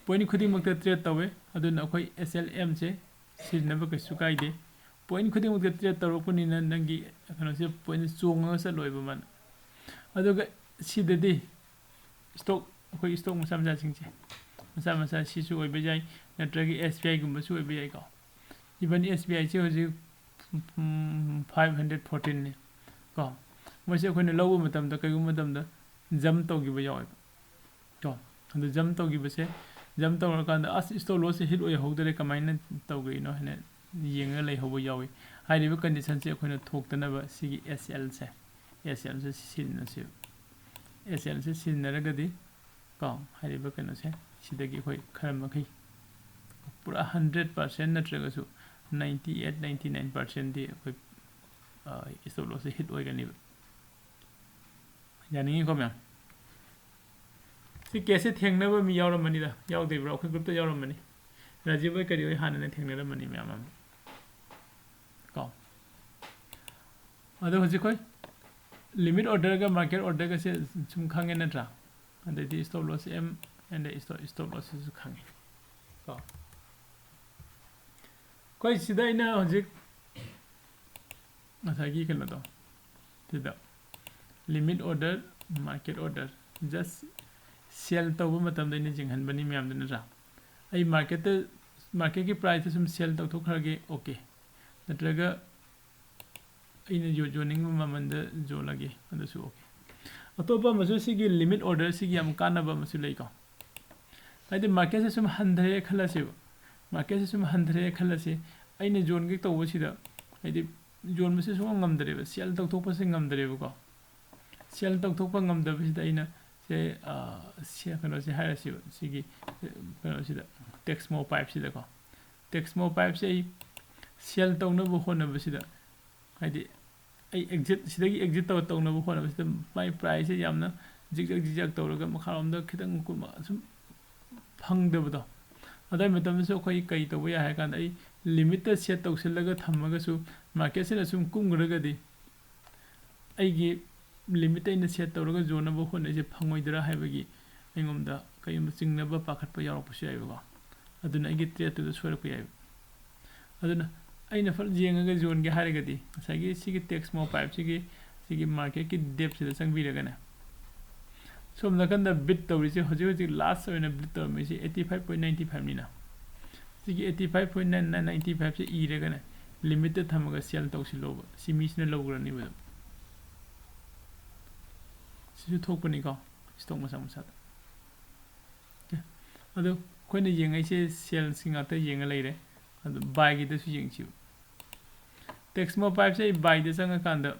ꯄꯣꯏꯟ ꯈꯨꯗꯤꯡꯃꯛꯇ ꯇ꯭ꯔꯦꯠ ꯇꯧꯋꯦ, ꯑꯗꯨꯅ ꯑꯩꯈꯣꯏ ꯑꯦꯁ ꯑꯦꯜ ꯑꯦꯝꯁꯦ ꯁꯤꯖꯤꯟꯅꯕ ꯀꯩꯁꯨ ꯀꯥꯏꯗꯦ꯫ ꯄꯣꯏꯟ ꯈꯨꯗꯤꯡꯃꯛꯇ ꯇ꯭ꯔꯦꯠ ꯇꯧꯔꯛꯄꯅꯤꯅ ꯅꯪꯒꯤ ꯀꯩꯅꯣꯁꯦ ꯄꯣꯏꯟꯁꯦ ꯆꯣꯡꯉꯒ ꯆꯠꯂꯣꯏꯕ ꯃꯥꯅ꯫ ꯑꯗꯨꯒ ꯁꯤꯗꯗꯤ ꯁ꯭ꯇꯣꯛ, ꯑꯩꯈꯣꯏ ꯁ꯭ꯇꯣꯛ ꯃꯆꯥ ꯃꯆꯥꯁꯤꯡꯁꯦ, ꯃꯆꯥ ꯃꯆꯥ ꯁꯤꯁꯨ ꯑꯣꯏꯕ ꯌꯥꯏ, ꯅꯠꯇ꯭ꯔꯒ ꯑꯦꯁ ꯕꯤ ꯑꯥꯏꯒꯨꯝꯕꯁꯨ ꯑꯣꯏꯕ ꯌꯥꯏꯀꯣ꯫ ꯏꯚꯟ ꯑꯦꯁ ꯕꯤ ꯑꯥꯏꯁꯦ ꯍꯧꯖꯤꯛ ꯐꯥꯏꯚ ꯍꯟꯗ꯭ꯔꯦꯠ ꯐꯣꯔꯇꯤꯟꯅꯤ ꯀꯣ꯫ ꯃꯣꯏꯁꯦ ꯑꯩꯈꯣꯏꯅ ꯂꯧꯕ ꯃꯇꯝꯗ, ꯀꯩꯒꯨꯝꯕ ꯃꯇꯝꯗ ꯖꯝ ꯇꯧꯈꯤꯕ ꯌꯥꯎꯋꯦꯕ ꯀꯣ꯫ ꯑꯗꯨ ꯖꯝ ꯇꯧꯈꯤꯕꯁꯦ, ꯖꯝ ꯇꯧꯔꯀꯥꯟꯗ, "ꯑꯁ, ꯁ꯭ꯇꯣꯞ ꯂꯣꯁꯁꯦ ꯍꯤꯠ ꯑꯣꯏꯍꯧꯗꯔꯦ, ꯀꯃꯥꯏꯅ ꯇꯧꯒꯔꯤꯅꯣ?" ꯍꯥꯏꯅ ꯌꯦꯡꯉꯒ ꯂꯩꯍꯧꯕ ꯌꯥꯎꯏ꯫ ꯍꯥꯏꯔꯤꯕ ꯀꯟꯗꯤꯁꯟꯁꯦ ꯑꯩꯈꯣꯏꯅ ꯊꯣꯛꯇꯅꯕ ꯁꯤꯒꯤ ꯑꯦꯁ ꯑꯦꯜꯁꯦ, ꯑꯦꯁ ꯑꯦꯜꯁꯦ ꯁꯤꯖꯤꯟꯅꯁꯦꯕ꯫ ꯑꯦꯁ ꯑꯦꯜꯁꯦ ꯁꯤꯖꯤꯟꯅꯔꯒꯗꯤ ꯀꯣ, ꯍꯥꯏꯔꯤꯕ ꯀꯩꯅꯣꯁꯦ ꯁꯤꯗꯒꯤ ꯑꯩꯈꯣꯏ ꯈꯔ ꯃꯈꯩ, ꯄꯨꯔꯥ ꯍꯟꯗ꯭ꯔꯦꯠ ꯄꯥꯔꯁꯦꯟ ꯅꯠꯇ꯭ꯔꯒꯁꯨ ninety eight ninety nine percent ꯗꯤ ꯑꯩꯈꯣꯏ stop loss ꯁꯦ hit ꯑꯣꯏꯒꯅꯤꯕ꯫ ꯌꯥꯅꯤꯡꯉꯤꯀꯣ ꯃꯌꯥꯝ? ꯁꯤ case ꯁꯦ ꯊꯦꯡꯅꯕ ꯃꯤ ꯌꯥꯎꯔꯝꯃꯅꯤꯗ, ꯌꯥꯎꯗ꯭ꯔꯤꯕ꯭ꯔꯣ? ꯑꯩꯈꯣꯏ group ꯇ ꯌꯥꯎꯔꯝꯃꯅꯤ, ꯔꯥꯖꯤꯕ ꯍꯣꯏ ꯀꯔꯤ ꯍꯣꯏ ꯍꯥꯟꯅꯅ ꯊꯦꯡꯅꯔꯝꯃꯅꯤ ꯃꯌꯥꯝ ꯑꯃ ꯀꯣ꯫ ꯑꯗꯣ ꯍꯧꯖꯤꯛ ꯑꯩꯈꯣꯏ limit order ꯒ market order ꯒꯁꯦ ꯁꯨꯝ ꯈꯪꯉꯦ ꯅꯠꯇ꯭ꯔꯥ? ꯑꯗꯩꯗꯤ stop loss M and stop loss ꯁꯤꯁꯨ ꯈꯪꯉꯦ ꯀꯣ꯫ ꯑꯩꯈꯣꯏ ꯁꯤꯗ ꯑꯩꯅ ꯍꯧꯖꯤꯛ ꯉꯁꯥꯏꯒꯤ ꯀꯩꯅꯣꯗꯣ, ꯁꯤꯗ limit order, market order, just sell ꯇꯧꯕ ꯃꯇꯝꯗ ꯑꯩꯅ ꯌꯦꯡꯍꯟꯕꯅꯤ ꯃꯌꯥꯝꯗ ꯅꯠꯇ꯭ꯔꯥ? ꯑꯩ market ꯇ, market ꯀꯤ price ꯇ ꯁꯨꯝ sell ꯇꯧꯊꯣꯛꯈ꯭ꯔꯒꯦ, okay꯫ ꯅꯠꯇ꯭ꯔꯒ ꯑꯩꯅ ꯌꯣ-, ꯌꯣꯟꯅꯤꯡꯕ ꯃꯃꯜꯗ ꯌꯣꯜꯂꯒꯦ, ꯑꯗꯨꯁꯨ okay꯫ ꯑꯇꯣꯞꯄ ꯑꯃꯁꯨ ꯁꯤꯒꯤ limit order ꯁꯤꯒꯤ ꯌꯥꯝ ꯀꯥꯟꯅꯕ ꯑꯃꯁꯨ ꯂꯩꯀꯣ꯫ ꯍꯥꯏꯗꯤ market ꯁꯦ ꯁꯨꯝ ꯍꯟꯊꯔꯦ ꯈꯜꯂꯁꯦꯕ, market ꯁꯦ ꯁꯨꯝ ꯍꯟꯊꯔꯦ ꯈꯜꯂꯁꯦ, ꯑꯩꯅ ꯌꯣꯟꯒꯦ ꯇꯧꯕꯁꯤꯗ, ꯍꯥꯏꯗꯤ ꯌꯣꯟꯕꯁꯦ ꯁꯨꯡꯉꯝ ꯉꯝꯗ꯭ꯔꯦꯕ, sell ꯇꯧꯊꯣꯛꯄꯁꯦ ꯉꯝꯗ꯭ꯔꯦꯕꯀꯣ꯫ Sell ꯇꯧꯊꯣꯛꯄ ꯉꯝꯗꯕꯁꯤꯗ ꯑꯩꯅ ꯁꯦ, ꯑ, ꯁꯦ, ꯀꯩꯅꯣꯁꯦ ꯍꯥꯏꯔꯁꯤꯕ, ꯁꯤꯒꯤ, ꯑ, ꯀꯩꯅꯣꯁꯤꯗ, Texmo Pipe ꯁꯤꯗꯀꯣ꯫ Texmo Pipe ꯁꯦ ꯑꯩ sell ꯇꯧꯅꯕ ꯍꯣꯠꯅꯕꯁꯤꯗ, ꯍꯥꯏꯗꯤ ꯑꯩ exit, ꯁꯤꯗꯒꯤ exit ꯇꯧ-, ꯇꯧꯅꯕ ꯍꯣꯠꯅꯕꯁꯤꯗ ꯃꯥꯏ price ꯁꯦ ꯌꯥꯝꯅ ꯖꯤꯛꯖꯛ ꯖꯤꯛꯖꯛ ꯇꯧꯔꯒ ꯃꯈꯥꯔꯣꯝꯗ ꯈꯤꯇꯪ ꯀꯨꯝ-, ꯁꯨꯝ ꯐꯪꯗꯕꯗꯣ꯫ ꯑꯗꯨꯒꯤ ꯃꯇꯝꯗꯁꯨ ꯑꯩꯈꯣꯏ ꯀꯩ ꯇꯧꯕ ꯌꯥꯏ ꯍꯥꯏ ꯀꯥꯟꯗ, ꯑꯩ limit ꯇ set ꯇꯧꯁꯤꯜꯂꯒ ꯊꯝꯃꯒꯁꯨ market ꯁꯤꯅ ꯁꯨꯝ ꯀꯨꯝꯈ꯭ꯔꯒꯗꯤ ꯑꯩꯒꯤ limit ꯑꯩꯅ set ꯇꯧꯔꯒ ꯌꯣꯟꯅꯕ ꯍꯣꯠꯅꯩꯁꯦ ꯐꯪꯉꯣꯏꯗ꯭ꯔꯥ ꯍꯥꯏꯕꯒꯤ ꯑꯩꯉꯣꯟꯗ ꯀꯔꯤꯒꯨꯝꯕ ꯆꯤꯡꯅꯕ ꯄꯥꯈꯠꯄ ꯌꯥꯎꯔꯛꯄꯁꯨ ꯌꯥꯏꯕꯀꯣ꯫ ꯑꯗꯨꯅ ꯑꯩꯒꯤ trade ꯇꯨꯗ ꯁꯣꯏꯔꯛꯄ ꯌꯥꯏꯕ꯫ ꯑꯗꯨꯅ ꯑꯩꯅ ꯐꯠ ꯌꯦꯡꯉꯒ ꯌꯣꯟꯒꯦ ꯍꯥꯏꯔꯒꯗꯤ ꯉꯁꯥꯏꯒꯤ ꯁꯤꯒꯤ Texmo Pipe ꯁꯤꯒꯤ, ꯁꯤꯒꯤ market ꯀꯤ depth ꯁꯤꯗ ꯆꯪꯕꯤꯔꯒꯅꯦ, ꯁꯣꯝ ꯅꯥꯀꯟꯗ bid ꯇꯧꯔꯤꯁꯦ, ꯍꯧꯖꯤꯛ ꯍꯧꯖꯤꯛ last ꯑꯣꯏꯅ bid ꯇꯧꯔꯝꯃꯤꯁꯦ eighty five point ninety five ꯅꯤꯅ꯫ ꯁꯤꯒꯤ eighty five point nine nine ninety five ꯁꯦ ꯏꯔꯒꯅꯦ, limit ꯇ ꯊꯝꯃꯒ sell ꯇꯧꯁꯤꯜꯂꯣꯕ꯫ ꯁꯤ ꯃꯤꯁꯤꯅ ꯂꯧꯈ꯭ꯔꯅꯤꯕ ꯑꯗꯨꯝ꯫ ꯁꯤꯁꯨ ꯊꯣꯛꯄꯅꯤꯀꯣ, stock ꯃꯆꯥ ꯃꯆꯥꯗ꯫ Okay꯫ ꯑꯗꯣ ꯑꯩꯈꯣꯏꯅ ꯌꯦꯡꯉꯛꯏꯁꯦ sell ꯁꯤ ꯉꯥꯛꯇ ꯌꯦꯡꯉ ꯂꯩꯔꯦ꯫ ꯑꯗꯨ buy ꯒꯤꯗꯁꯨ ꯌꯦꯡꯁꯤꯕ꯫ Texmo Pipe ꯁꯦ ꯑꯩ buy ꯗ ꯆꯪꯉꯀꯥꯟꯗ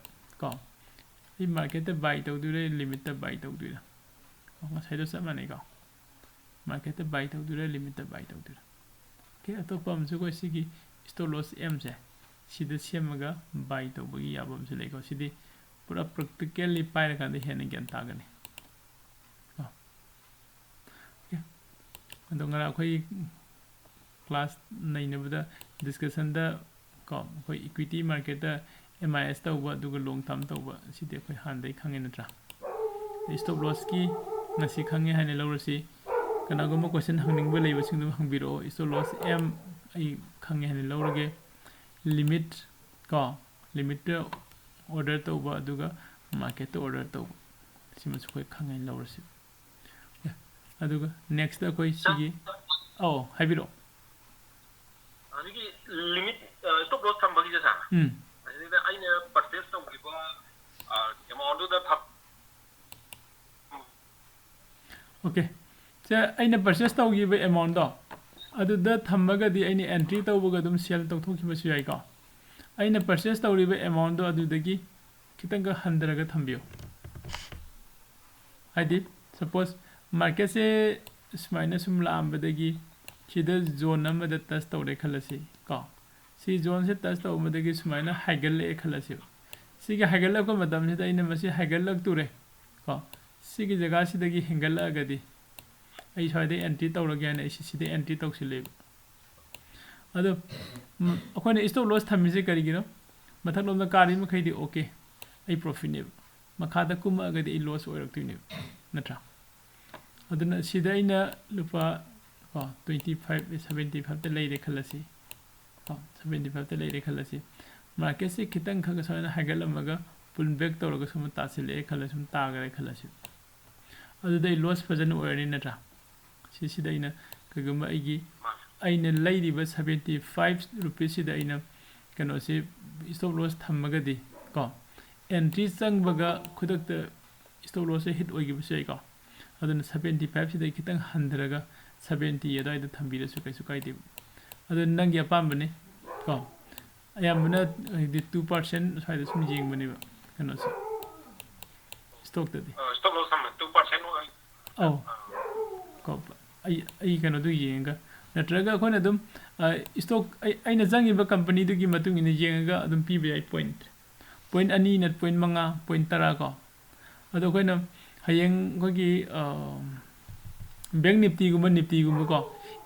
ꯀꯣ, ꯑꯩ market ꯇ buy ꯇꯧꯗꯣꯏꯔꯥ, limit ꯇ buy ꯇꯧꯗꯣꯏꯔꯥ? ꯉꯁꯥꯏꯗꯣ ꯆꯞ ꯃꯥꯟꯅꯩꯀꯣ꯫ Market ꯇ buy ꯇꯧꯗꯣꯏꯔꯥ, limit ꯇ buy ꯇꯧꯗꯣꯏꯔꯥ? Okay, ꯑꯇꯣꯞꯄ ꯑꯃꯁꯨ ꯑꯩꯈꯣꯏ ꯁꯤꯒꯤ stop loss M ꯁꯦ ꯁꯤꯗ ꯁꯦꯝꯃꯒ buy ꯇꯧꯕꯒꯤ ꯌꯥꯕ ꯑꯃꯁꯨ ꯂꯩꯀꯣ꯫ ꯁꯤꯗꯤ ꯄꯨꯔꯥ practically ꯄꯥꯏꯔꯀꯥꯟꯗ ꯍꯦꯟꯅ ꯒ꯭ꯌꯥꯟ ꯇꯥꯒꯅꯤ꯫ ꯀꯣ꯫ Okay꯫ ꯑꯗꯣ ꯉꯔꯥꯡ ꯑꯩꯈꯣꯏ class ꯅꯩꯅꯕꯗ discussion ꯗ ꯀꯣ, ꯑꯩꯈꯣꯏ equity market ꯇ M I S ꯇꯧꯕ ꯑꯗꯨꯒ long term ꯇꯧꯕ ꯁꯤꯗꯤ ꯑꯩꯈꯣꯏ ꯍꯥꯟꯅꯗꯩ ꯈꯪꯉꯦ ꯅꯠꯇ꯭ꯔꯥ? Stop loss ꯀꯤ ꯉꯁꯤ ꯈꯪꯉꯦ ꯍꯥꯏꯅ ꯂꯧꯔꯁꯤ꯫ ꯀꯅꯥꯒꯨꯝꯕ question ꯍꯪꯅꯤꯡꯕ ꯂꯩꯕꯁꯤꯡꯗꯨ ꯍꯪꯕꯤꯔꯛꯑꯣ꯫ Stop loss M ꯑꯩ ꯈꯪꯉꯦ ꯍꯥꯏꯅ ꯂꯧꯔꯒꯦ꯫ Limit ꯀꯣ, limit ꯇ order ꯇꯧꯕ ꯑꯗꯨꯒ market ꯇ order ꯇꯧꯕ ꯁꯤꯃꯁꯨ ꯑꯩꯈꯣꯏ ꯈꯪꯉꯦ ꯍꯥꯏꯅ ꯂꯧꯔꯁꯤ꯫ Okay꯫ ꯑꯗꯨꯒ next ꯑꯩꯈꯣꯏ ꯁꯤꯒꯤ, ꯑꯧ, ꯍꯥꯏꯕꯤꯔꯛꯑꯣ꯫ ꯍꯧꯖꯤꯛꯀꯤ limit, stop loss ꯊꯝꯕꯒꯤꯁꯦ sir, ꯎꯝ꯫ ꯑꯁꯤꯗ ꯑꯩꯅ purchase ꯇꯧꯈꯤꯕ, ꯑ, amount ꯗꯨꯗ ꯊꯝ- Okay꯫ ꯁꯦ, ꯑꯩꯅ purchase ꯇꯧꯈꯤꯕ amount ꯗꯣ ꯑꯗꯨꯗ ꯊꯝꯃꯒꯗꯤ ꯑꯩꯅ entry ꯇꯧꯕꯒ ꯑꯗꯨꯝ sell ꯇꯧꯊꯣꯛꯈꯤꯕꯁꯨ ꯌꯥꯏꯀꯣ꯫ ꯑꯩꯅ purchase ꯇꯧꯔꯤꯕ amount ꯗꯣ ꯑꯗꯨꯗꯒꯤ ꯈꯤꯇꯪꯒ ꯍꯟꯊꯔꯒ ꯊꯝꯕꯤꯌꯨ꯫ ꯍꯥꯏꯗꯤ, suppose market ꯁꯦ ꯁꯨꯃꯥꯏꯅ ꯁꯨꯝ ꯂꯥꯛꯑꯝꯕꯗꯒꯤ ꯁꯤꯗ zone ꯑꯃꯗ touch ꯇꯧꯔꯦ ꯈꯜꯂꯁꯤ ꯀꯣ꯫ ꯁꯤ zone ꯁꯦ touch ꯇꯧꯕꯗꯒꯤ ꯁꯨꯃꯥꯏꯅ ꯍꯥꯏꯒꯠꯂꯛꯑꯦ ꯈꯜꯂꯁꯦꯕ꯫ ꯁꯤꯒꯤ ꯍꯥꯏꯒꯠꯂꯛꯄ ꯃꯇꯝꯁꯤꯗ ꯑꯩꯅ ꯃꯁꯤ ꯍꯥꯏꯒꯠꯂꯛꯇꯣꯔꯦ ꯀꯣ꯫ ꯁꯤꯒꯤ ꯖꯒꯥꯁꯤꯗꯒꯤ ꯍꯦꯟꯒꯠꯂꯛꯑꯒꯗꯤ ꯑꯩ ꯁ꯭ꯋꯥꯏꯗ entry ꯇꯧꯔꯒꯦ ꯍꯥꯏꯅ ꯑꯩ ꯁꯤ-, ꯁꯤꯗ entry ꯇꯧꯁꯤꯜꯂꯦꯕ꯫ ꯑꯗꯣ, ꯎꯝ, ꯑꯩꯈꯣꯏꯅ stop loss ꯊꯝꯃꯤꯁꯦ ꯀꯔꯤꯒꯤꯅꯣ? ꯃꯊꯛꯂꯣꯝꯗ ꯀꯥꯔꯤ ꯃꯈꯩꯗꯤ okay, ꯑꯩ profit ꯅꯦꯕ꯫ ꯃꯈꯥꯗ ꯀꯨꯝꯃꯛꯑꯒꯗꯤ ꯑꯩ loss ꯑꯣꯏꯔꯛꯇꯣꯏꯅꯦꯕ, ꯅꯠꯇ꯭ꯔꯥ? ꯑꯗꯨꯅ ꯁꯤꯗ ꯑꯩꯅ ꯂꯨꯄꯥ, ꯀꯣ, twenty five, seventy five ꯇ ꯂꯩꯔꯦ ꯈꯜꯂꯁꯤ꯫ ꯀꯣ, seventy five ꯇ ꯂꯩꯔꯦ ꯈꯜꯂꯁꯤ꯫ Market ꯁꯦ ꯈꯤꯇꯪ ꯈꯛ ꯁꯨꯃꯥꯏꯅ ꯍꯥꯏꯒꯠꯂꯝꯃꯒ pull back ꯇꯧꯔꯒ ꯁꯨꯝ ꯇꯥꯁꯤꯜꯂꯛꯑꯦ ꯈꯜꯂ, ꯁꯨꯝ ꯇꯥꯈ꯭ꯔꯦ ꯈꯜꯂꯁꯤ꯫ ꯑꯗꯨꯗ ꯑꯩ loss ꯐꯖꯅ ꯑꯣꯏꯔꯅꯤ, ꯅꯠꯇ꯭ꯔꯥ? ꯁꯤꯁꯤꯗ ꯑꯩꯅ ꯀꯩꯒꯨꯝꯕ ꯑꯩꯒꯤ, ꯑꯩꯅ ꯂꯩꯔꯤꯕ seventy five rupees ꯁꯤꯗ ꯑꯩꯅ ꯀꯩꯅꯣꯁꯤ stop loss ꯊꯝꯃꯒꯗꯤ ꯀꯣ, entry ꯆꯪꯕꯒ ꯈꯨꯗꯛꯇ stop loss ꯁꯦ hit ꯑꯣꯏꯈꯤꯕꯁꯨ ꯌꯥꯏꯀꯣ꯫ ꯑꯗꯨꯅ seventy five ꯁꯤꯗꯩ ꯈꯤꯇꯪ ꯍꯟꯊꯔꯒ seventy ꯑꯗꯨꯋꯥꯏꯗ ꯊꯝꯕꯤꯔꯁꯨ ꯀꯩꯁꯨ ꯀꯥꯏꯗꯦꯕ꯫ ꯑꯗꯨ ꯅꯪꯒꯤ ꯑꯄꯥꯝꯕꯅꯤ ꯀꯣ꯫ ꯑꯌꯥꯝꯕꯅ ꯍꯥꯏꯗꯤ two percent ꯁ꯭ꯋꯥꯏꯗ ꯁꯨꯝ ꯌꯦꯡꯕꯅꯦꯕ ꯀꯩꯅꯣꯁꯦ, stock ꯇꯗꯤ꯫ ꯑ, stop loss ꯊꯝꯕ two percent ꯑꯣꯏ-, ꯑꯧ꯫ ꯑ꯫ ꯀꯣ, ꯑꯩ, ꯑꯩ ꯀꯩꯅꯣꯗꯨ ꯌꯦꯡꯉꯒ, ꯅꯠꯇ꯭ꯔꯒ ꯑꯩꯈꯣꯏꯅ ꯑꯗꯨꯝ ꯏꯁꯇꯣꯛ ꯑꯩꯅ ꯆꯪꯉꯤꯕ ꯀꯝꯄꯅꯤꯗꯨꯒꯤ ꯃꯇꯨꯡ ꯏꯟꯅ ꯌꯦꯡꯉꯒ ꯑꯗꯨꯝ ꯄꯤꯕ ꯌꯥꯏ꯫ ꯄꯣꯏꯟ ꯄꯣꯏꯟ ꯑꯅꯤꯅ ꯄꯣꯏꯟ ꯃꯉꯥ, ꯄꯣꯏꯟ ꯇꯔꯥ ꯀꯣ꯫ ꯑꯗꯣ ꯑꯩꯈꯣꯏꯅ ꯍꯌꯦꯡ ꯑꯩꯈꯣꯏꯒꯤ ꯕꯦꯡ ꯅꯤꯐꯇꯤꯒꯨꯝꯕ ꯅꯤꯐꯇꯤꯒꯨꯝꯕꯀꯣ,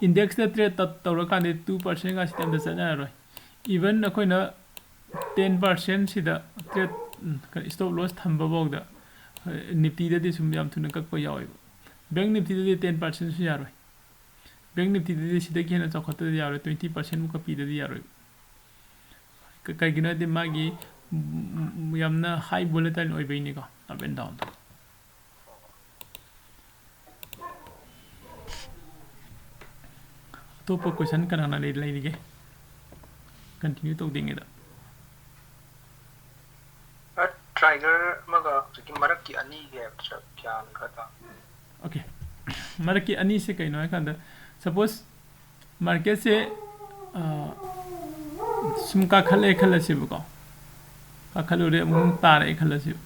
ꯏꯟꯗꯦꯛꯁꯇ ꯇ꯭ꯔꯦꯠ ꯇꯧꯔꯀꯥꯟꯗ ꯇꯨ ꯄꯥꯔꯁꯦꯟꯒꯁꯤꯗꯤ ꯑꯝꯇ ꯆꯠꯅꯔꯔꯣꯏ꯫ ꯏꯚꯟ ꯑꯩꯈꯣꯏꯅ ꯇꯦꯟ ꯄꯥꯔꯁꯦꯟꯁꯤꯗ ꯇ꯭ꯔꯦꯠ ꯏꯁꯇꯣꯞ ꯂꯣꯁ ꯊꯝꯕꯐꯥꯎꯗ ꯅꯤꯐꯇꯤꯗꯗꯤ ꯁꯨꯝ ꯌꯥꯝ ꯊꯨꯅ ꯀꯛꯄ ꯌꯥꯎꯋꯦꯕ꯫ ꯕꯦꯡ ꯅꯤꯐꯇꯤꯗꯗꯤ ꯇꯦꯟ ꯄꯥꯔꯁꯦꯟꯁꯨ ꯌꯥꯔꯣꯏ꯫ ꯕꯦꯡ ꯅꯤꯐꯇꯤꯗꯗꯤ ꯁꯤꯗꯒꯤ ꯍꯦꯟꯅ ꯆꯥꯎꯈꯠꯇꯗꯤ ꯌꯥꯔꯣꯏ, ꯇ꯭ꯋꯦꯟꯇꯤ ꯄꯥꯔꯁꯦꯟꯃꯨꯛꯀ ꯄꯤꯗꯗꯤ ꯌꯥꯔꯣꯏ꯫ ꯀ- ꯀꯩꯒꯤꯅꯣ ꯍꯥꯏꯗꯤ ꯃꯥꯒꯤ ꯎꯝ, ꯌꯥꯝꯅ ꯍꯥꯏ ꯚꯣꯂꯦꯇꯥꯏꯜ ꯑꯣꯏꯕꯩꯅꯤꯀꯣ, ꯑꯞ ꯑꯦꯟ ꯗꯥꯎꯟꯗꯣ꯫ ꯑꯇꯣꯞꯄ ꯀꯣꯏꯁꯟ ꯀꯅꯥꯅ ꯂꯩ- ꯂꯩꯔꯤꯒꯦ? ꯀꯟꯇꯤꯅ꯭ꯌꯨ ꯇꯧꯗ꯭ꯔꯤꯉꯩꯗ꯫ ꯇ꯭ꯔꯥꯏꯒꯔ ꯑꯃꯒ ꯍꯧꯖꯤꯛꯀꯤ ꯃꯔꯛꯀꯤ ꯑꯅꯤꯒꯤ ꯍꯥꯏꯕꯗꯨꯁꯨ ꯒ꯭ꯌꯥꯟ ꯈꯔ ꯇꯥ ꯑꯣꯀꯦ꯫ ꯃꯔꯛꯀꯤ ꯑꯅꯤꯁꯦ ꯀꯩꯅꯣ ꯍꯥꯏꯀꯥꯟꯗ, ꯁꯄꯣꯁ ꯃꯥꯔꯀꯦꯠꯁꯦ ꯁꯨꯝ ꯀꯥꯈꯠꯂꯛꯑꯦ ꯈꯜꯂꯁꯦꯕꯀꯣ, ꯀꯥꯈꯠꯂꯨꯔꯦ, ꯑꯃꯨꯛ ꯇꯥꯔꯛꯑꯦ ꯈꯜꯂꯁꯦꯕ꯫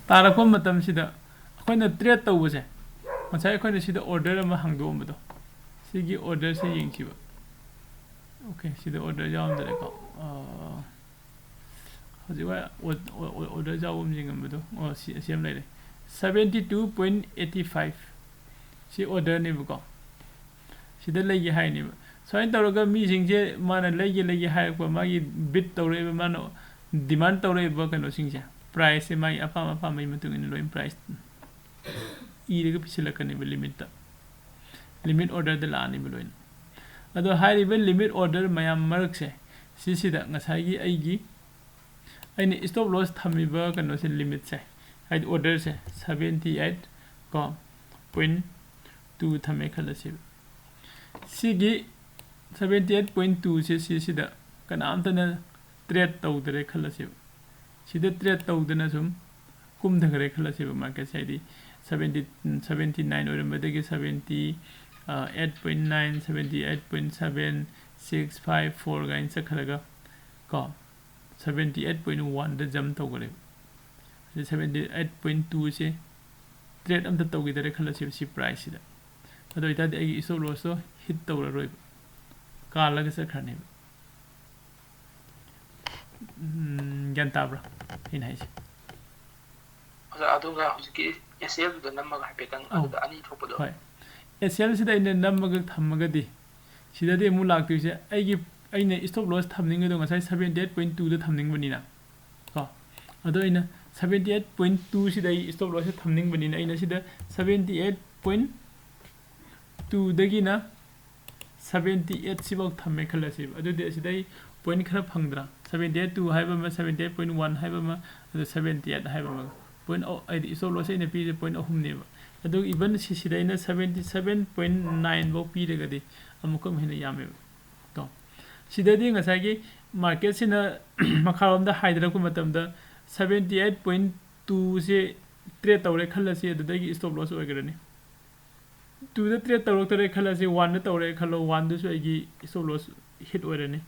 ꯇꯥꯔꯛꯄ ꯃꯇꯝꯁꯤꯗ ꯑꯩꯈꯣꯏꯅ ꯇ꯭ꯔꯦꯠ ꯇꯧꯕꯁꯦ, ꯉꯁꯥꯏ ꯑꯩꯈꯣꯏꯅ ꯁꯤꯗ ꯑꯣꯔꯗꯔ ꯑꯃ ꯍꯥꯡꯗꯣꯛꯑꯝꯕꯗꯣ, ꯁꯤꯒꯤ ꯑꯣꯔꯗꯔꯁꯦ ꯌꯦꯡꯁꯤꯕ꯫ ꯑꯣꯀꯦ, ꯁꯤꯗ ꯑꯣꯔꯗꯔ ꯌꯥꯎꯔꯝꯗ꯭ꯔꯦꯀꯣ꯫ ꯑꯥ, ꯍꯧꯖꯤꯛ ꯋꯥꯏ ꯑꯣ- ꯑꯣ- ꯑꯣ- ꯑꯣꯔꯗꯔ ꯌꯥꯎꯕ ꯑꯃ ꯌꯦꯡꯉꯝꯕꯗꯣ, ꯑꯣ, ꯁꯤ ꯑꯁꯤ ꯑꯃ ꯂꯩꯔꯦ, seventy two point eighty five. ꯁꯤ ꯑꯣꯔꯗꯔꯅꯦꯕꯀꯣ꯫ ꯁꯤꯗ ꯂꯩꯒꯦ ꯍꯥꯏꯅꯦꯕ꯫ ꯁꯨꯃꯥꯏꯅ ꯇꯧꯔꯒ ꯃꯤꯁꯤꯡꯁꯦ ꯃꯥꯅ ꯂꯩꯒꯦ ꯂꯩꯒꯦ ꯍꯥꯏꯔꯛꯄ, ꯃꯥꯒꯤ ꯕꯤꯠ ꯇꯧꯔꯛꯏꯕ, ꯃꯥꯅ ꯗꯤꯃꯥꯟ ꯇꯧꯔꯛꯏꯕ ꯀꯩꯅꯣꯁꯤꯡꯁꯦ, ꯄ꯭ꯔꯥꯏꯁꯁꯦ ꯃꯥꯒꯤ ꯑꯄꯥꯝ ꯑꯄꯥꯝꯕꯒꯤ ꯃꯇꯨꯡ ꯏꯟꯅ ꯂꯣꯏꯅ ꯄ꯭ꯔꯥꯏꯁ ꯏꯔꯒ ꯄꯤꯁꯤꯜꯂꯛꯀꯅꯦꯕ ꯂꯤꯃꯤꯠꯇ꯫ ꯂꯤꯃꯤꯠ ꯑꯣꯔꯗꯔꯗ ꯂꯥꯛꯑꯅꯦꯕ ꯂꯣꯏꯅ꯫ ꯑꯗꯣ ꯍꯥꯏꯔꯤꯕ ꯂꯤꯃꯤꯠ ꯑꯣꯔꯗꯔ ꯃꯌꯥꯝ ꯃꯔꯛꯁꯦ, ꯁꯤꯁꯤꯗ ꯉꯁꯥꯏꯒꯤ ꯑꯩꯒꯤ ꯑꯩꯅ ꯏꯁꯇꯣꯞ ꯂꯣꯁ ꯊꯝꯃꯤꯕ ꯀꯩꯅꯣꯁꯦ, ꯂꯤꯃꯤꯠꯁꯦ, ꯍꯥꯏꯗꯤ ꯑꯣꯔꯗꯔꯁꯦ ꯁꯕꯦꯟꯇꯤ ꯑꯩꯠ ꯀꯣ ꯄꯣꯏꯟ ꯇꯨ ꯊꯝꯃꯦ ꯈꯜꯂꯁꯦꯕ꯫ ꯁꯤꯒꯤ ꯁꯕꯦꯟꯇꯤ ꯑꯩꯠ ꯄꯣꯏꯟ ꯇꯨꯁꯦ ꯁꯤꯁꯤꯗ ꯀꯅꯥꯝꯇꯅ ꯇ꯭ꯔꯦꯠ ꯇꯧꯗꯔꯦ ꯈꯜꯂꯁꯦꯕ꯫ ꯁꯤꯗ ꯇ꯭ꯔꯦꯠ ꯇꯧꯗꯅ ꯁꯨꯝ ꯀꯨꯝꯊꯈ꯭ꯔꯦ ꯈꯜꯂꯁꯦꯕ꯫ ꯃꯥꯔꯀꯦꯠꯁꯦ ꯍꯥꯏꯗꯤ ꯁꯕꯦꯟꯇꯤ ꯁꯕꯦꯟꯇꯤ ꯅꯥꯏꯟ ꯑꯣꯏꯔꯝꯕꯗꯒꯤ seventy eight point nine, seventy eight point seven, six, five, four ꯀꯥꯏꯅ ꯆꯠꯈ꯭ꯔꯒ ꯀꯣ, ꯁꯕꯦꯟꯇꯤ ꯑꯩꯠ ꯄꯣꯏꯟ ꯋꯥꯟꯗ ꯖꯝ ꯇꯧꯈ꯭ꯔꯦꯕ꯫ ꯑꯗꯩ ꯁꯕꯦꯟꯇꯤ ꯑꯩꯠ ꯄꯣꯏꯟ ꯇꯨꯁꯦ ꯇ꯭ꯔꯦꯠ ꯑꯝꯇ ꯇꯧꯈꯤꯗꯔꯦ ꯈꯜꯂꯁꯦꯕ ꯁꯤ ꯄ꯭ꯔꯥꯏꯁꯁꯤꯗ꯫ ꯑꯗꯨ ꯑꯣꯏꯇꯥꯔꯗꯤ ꯑꯩꯒꯤ stop lossꯇꯣ hit ꯇꯧꯔꯔꯣꯏꯕ, ꯀꯥꯜꯂꯒ ꯆꯠꯈ꯭ꯔꯅꯦꯕ꯫ ꯎꯝ, ꯒ꯭ꯌꯥꯟ ꯇꯥꯕ꯭ꯔꯥ ꯑꯩꯅ ꯍꯥꯏꯁꯦ? ꯑꯣꯖꯥ, ꯑꯗꯨꯒ ꯍꯧꯖꯤꯛꯀꯤ S L ꯗꯨꯗ ꯅꯝꯃꯒ ꯍꯥꯏꯐꯦꯠꯇꯪ ꯑꯧ꯫ ꯑꯗꯨꯗ ꯑꯅꯤ ꯊꯣꯛꯄꯗꯣ꯫ ꯍꯣꯏ, S L ꯁꯤꯗ ꯑꯩꯅ ꯅꯝꯃꯒ ꯊꯝꯃꯒꯗꯤ ꯁꯤꯗꯗꯤ ꯑꯃꯨꯛ ꯂꯥꯛꯇꯣꯏꯁꯦ ꯑꯩꯒꯤ, ꯑꯩꯅ stop loss ꯊꯝꯅꯤꯡꯉꯤꯗꯣ ꯉꯁꯥꯏ seventy eight point twoꯗ ꯊꯝꯅꯤꯡꯕꯅꯤꯅ ꯀꯣ꯫ ꯑꯗꯣ ꯑꯩꯅ seventy eight point twoꯁꯤꯗ ꯑꯩ stop lossꯁꯦ ꯊꯝꯅꯤꯡꯕꯅꯤꯅ ꯑꯩꯅ ꯁꯤꯗ seventy eight point twoꯗꯒꯤꯅ seventy eight ꯁꯤꯐꯥꯎ ꯊꯝꯃꯦ ꯈꯜꯂꯁꯦꯕ꯫ ꯑꯗꯨꯗꯤ ꯑꯁꯤꯗ ꯑꯩ point ꯈꯔ ꯐꯪꯗ꯭ꯔꯥ? Seventy eight two ꯍꯥꯏꯕ ꯑꯃ, seventy eight point one ꯍꯥꯏꯕ ꯑꯃ, ꯑꯗꯨ seventy eight ꯍꯥꯏꯕ ꯑꯃꯒ꯫ Point ꯑ-, ꯍꯥꯏꯗꯤ stop loss ꯑꯩꯅ ꯄꯤꯔꯤꯁꯦ point ꯑꯍꯨꯝꯅꯦꯕ꯫ ꯑꯗꯨ even ꯁꯤ, ꯁꯤꯗ ꯑꯩꯅ seventy seven point nine ꯐꯥꯎ ꯄꯤꯔꯒꯗꯤ ꯑꯃꯨꯛꯀ ꯍꯦꯟꯅ ꯌꯥꯝꯃꯦꯕ꯫ ꯀꯣ꯫ ꯁꯤꯗꯗꯤ ꯉꯁꯥꯏꯒꯤ marketꯁꯤꯅ ꯃꯈꯥꯔꯣꯝꯗ ꯍꯥꯏꯊꯔꯛꯄ ꯃꯇꯝꯗ seventy eight point twoꯁꯦ trade ꯇꯧꯔꯦ ꯈꯜꯂꯁꯤ, ꯑꯗꯨꯗꯒꯤ stop loss ꯑꯣꯏꯈ꯭ꯔꯅꯤ꯫ Twoꯗ trade ꯇꯧꯔꯛꯇꯔꯦ ꯈꯜꯂꯁꯤ, oneꯗ ꯇꯧꯔꯦ ꯈꯜꯂꯣ, oneꯗꯨꯁꯨ ꯑꯩꯒꯤ stop loss hit ꯑꯣꯏꯔꯅꯤ꯫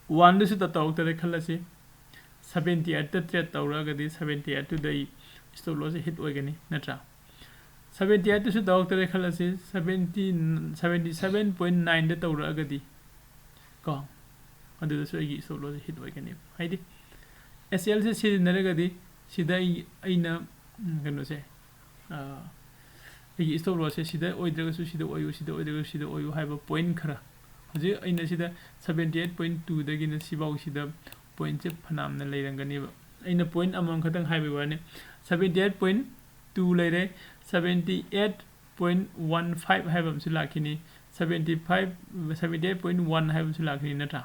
Oneꯗꯨꯁꯨ ꯇ-, ꯇꯧꯔꯛꯇꯔꯦ ꯈꯜꯂꯁꯤ, seventy eightꯇ trade ꯇꯧꯔꯛꯑꯒꯗꯤ seventy eightꯇꯨꯗ ꯑꯩ stop loss hit ꯑꯣꯏꯒꯅꯤ, ꯅꯠꯇ꯭ꯔꯥ? Seventy eightꯇꯨꯁꯨ ꯇꯧꯔꯛꯇꯔꯦ ꯈꯜꯂꯁꯤ, seventy, seventy seven point nineꯗ ꯇꯧꯔꯛꯑꯒꯗꯤ ꯀꯣ, ꯑꯗꯨꯗꯁꯨ ꯑꯩꯒꯤ stop loss hit ꯑꯣꯏꯒꯅꯦꯕ꯫ ꯍꯥꯏꯗꯤ S Lꯁꯦ ꯁꯤꯖꯤꯟꯅꯔꯒꯗꯤ ꯁꯤꯗ ꯑꯩ, ꯑꯩꯅ, ꯎꯝ, ꯀꯩꯅꯣꯁꯦ, ꯑ, ꯑꯩꯒꯤ stop lossꯁꯦ ꯁꯤꯗ ꯑꯣꯏꯗ꯭ꯔꯒꯁꯨ ꯁꯤꯗ ꯑꯣꯏꯌꯨ, ꯁꯤꯗ ꯑꯣꯏꯗ꯭ꯔꯒꯁꯨ ꯁꯤꯗ ꯑꯣꯏꯌꯨ ꯍꯥꯏꯕ point ꯈꯔ, ꯍꯧꯖꯤꯛ ꯑꯩꯅ ꯁꯤꯗ seventy eight point twoꯗꯒꯤꯅ ꯁꯤꯐꯥꯎꯁꯤꯗ pointꯁꯦ ꯐꯅꯌꯥꯝꯅ ꯂꯩꯔꯝꯒꯅꯦꯕ꯫ ꯑꯩꯅ point ꯑꯃꯃꯝ ꯈꯛꯇꯪ ꯍꯥꯏꯕꯒꯤ ꯋꯥꯅꯤ꯫ Seventy eight point two ꯂꯩꯔꯦ, seventy eight point one five ꯍꯥꯏꯕ ꯑꯃꯁꯨ ꯂꯥꯛꯈꯤꯅꯤ, seventy five, seventy eight point one ꯍꯥꯏꯕ ꯑꯃꯁꯨ ꯂꯥꯛꯈꯤꯅꯤ, ꯅꯠꯇ꯭ꯔꯥ?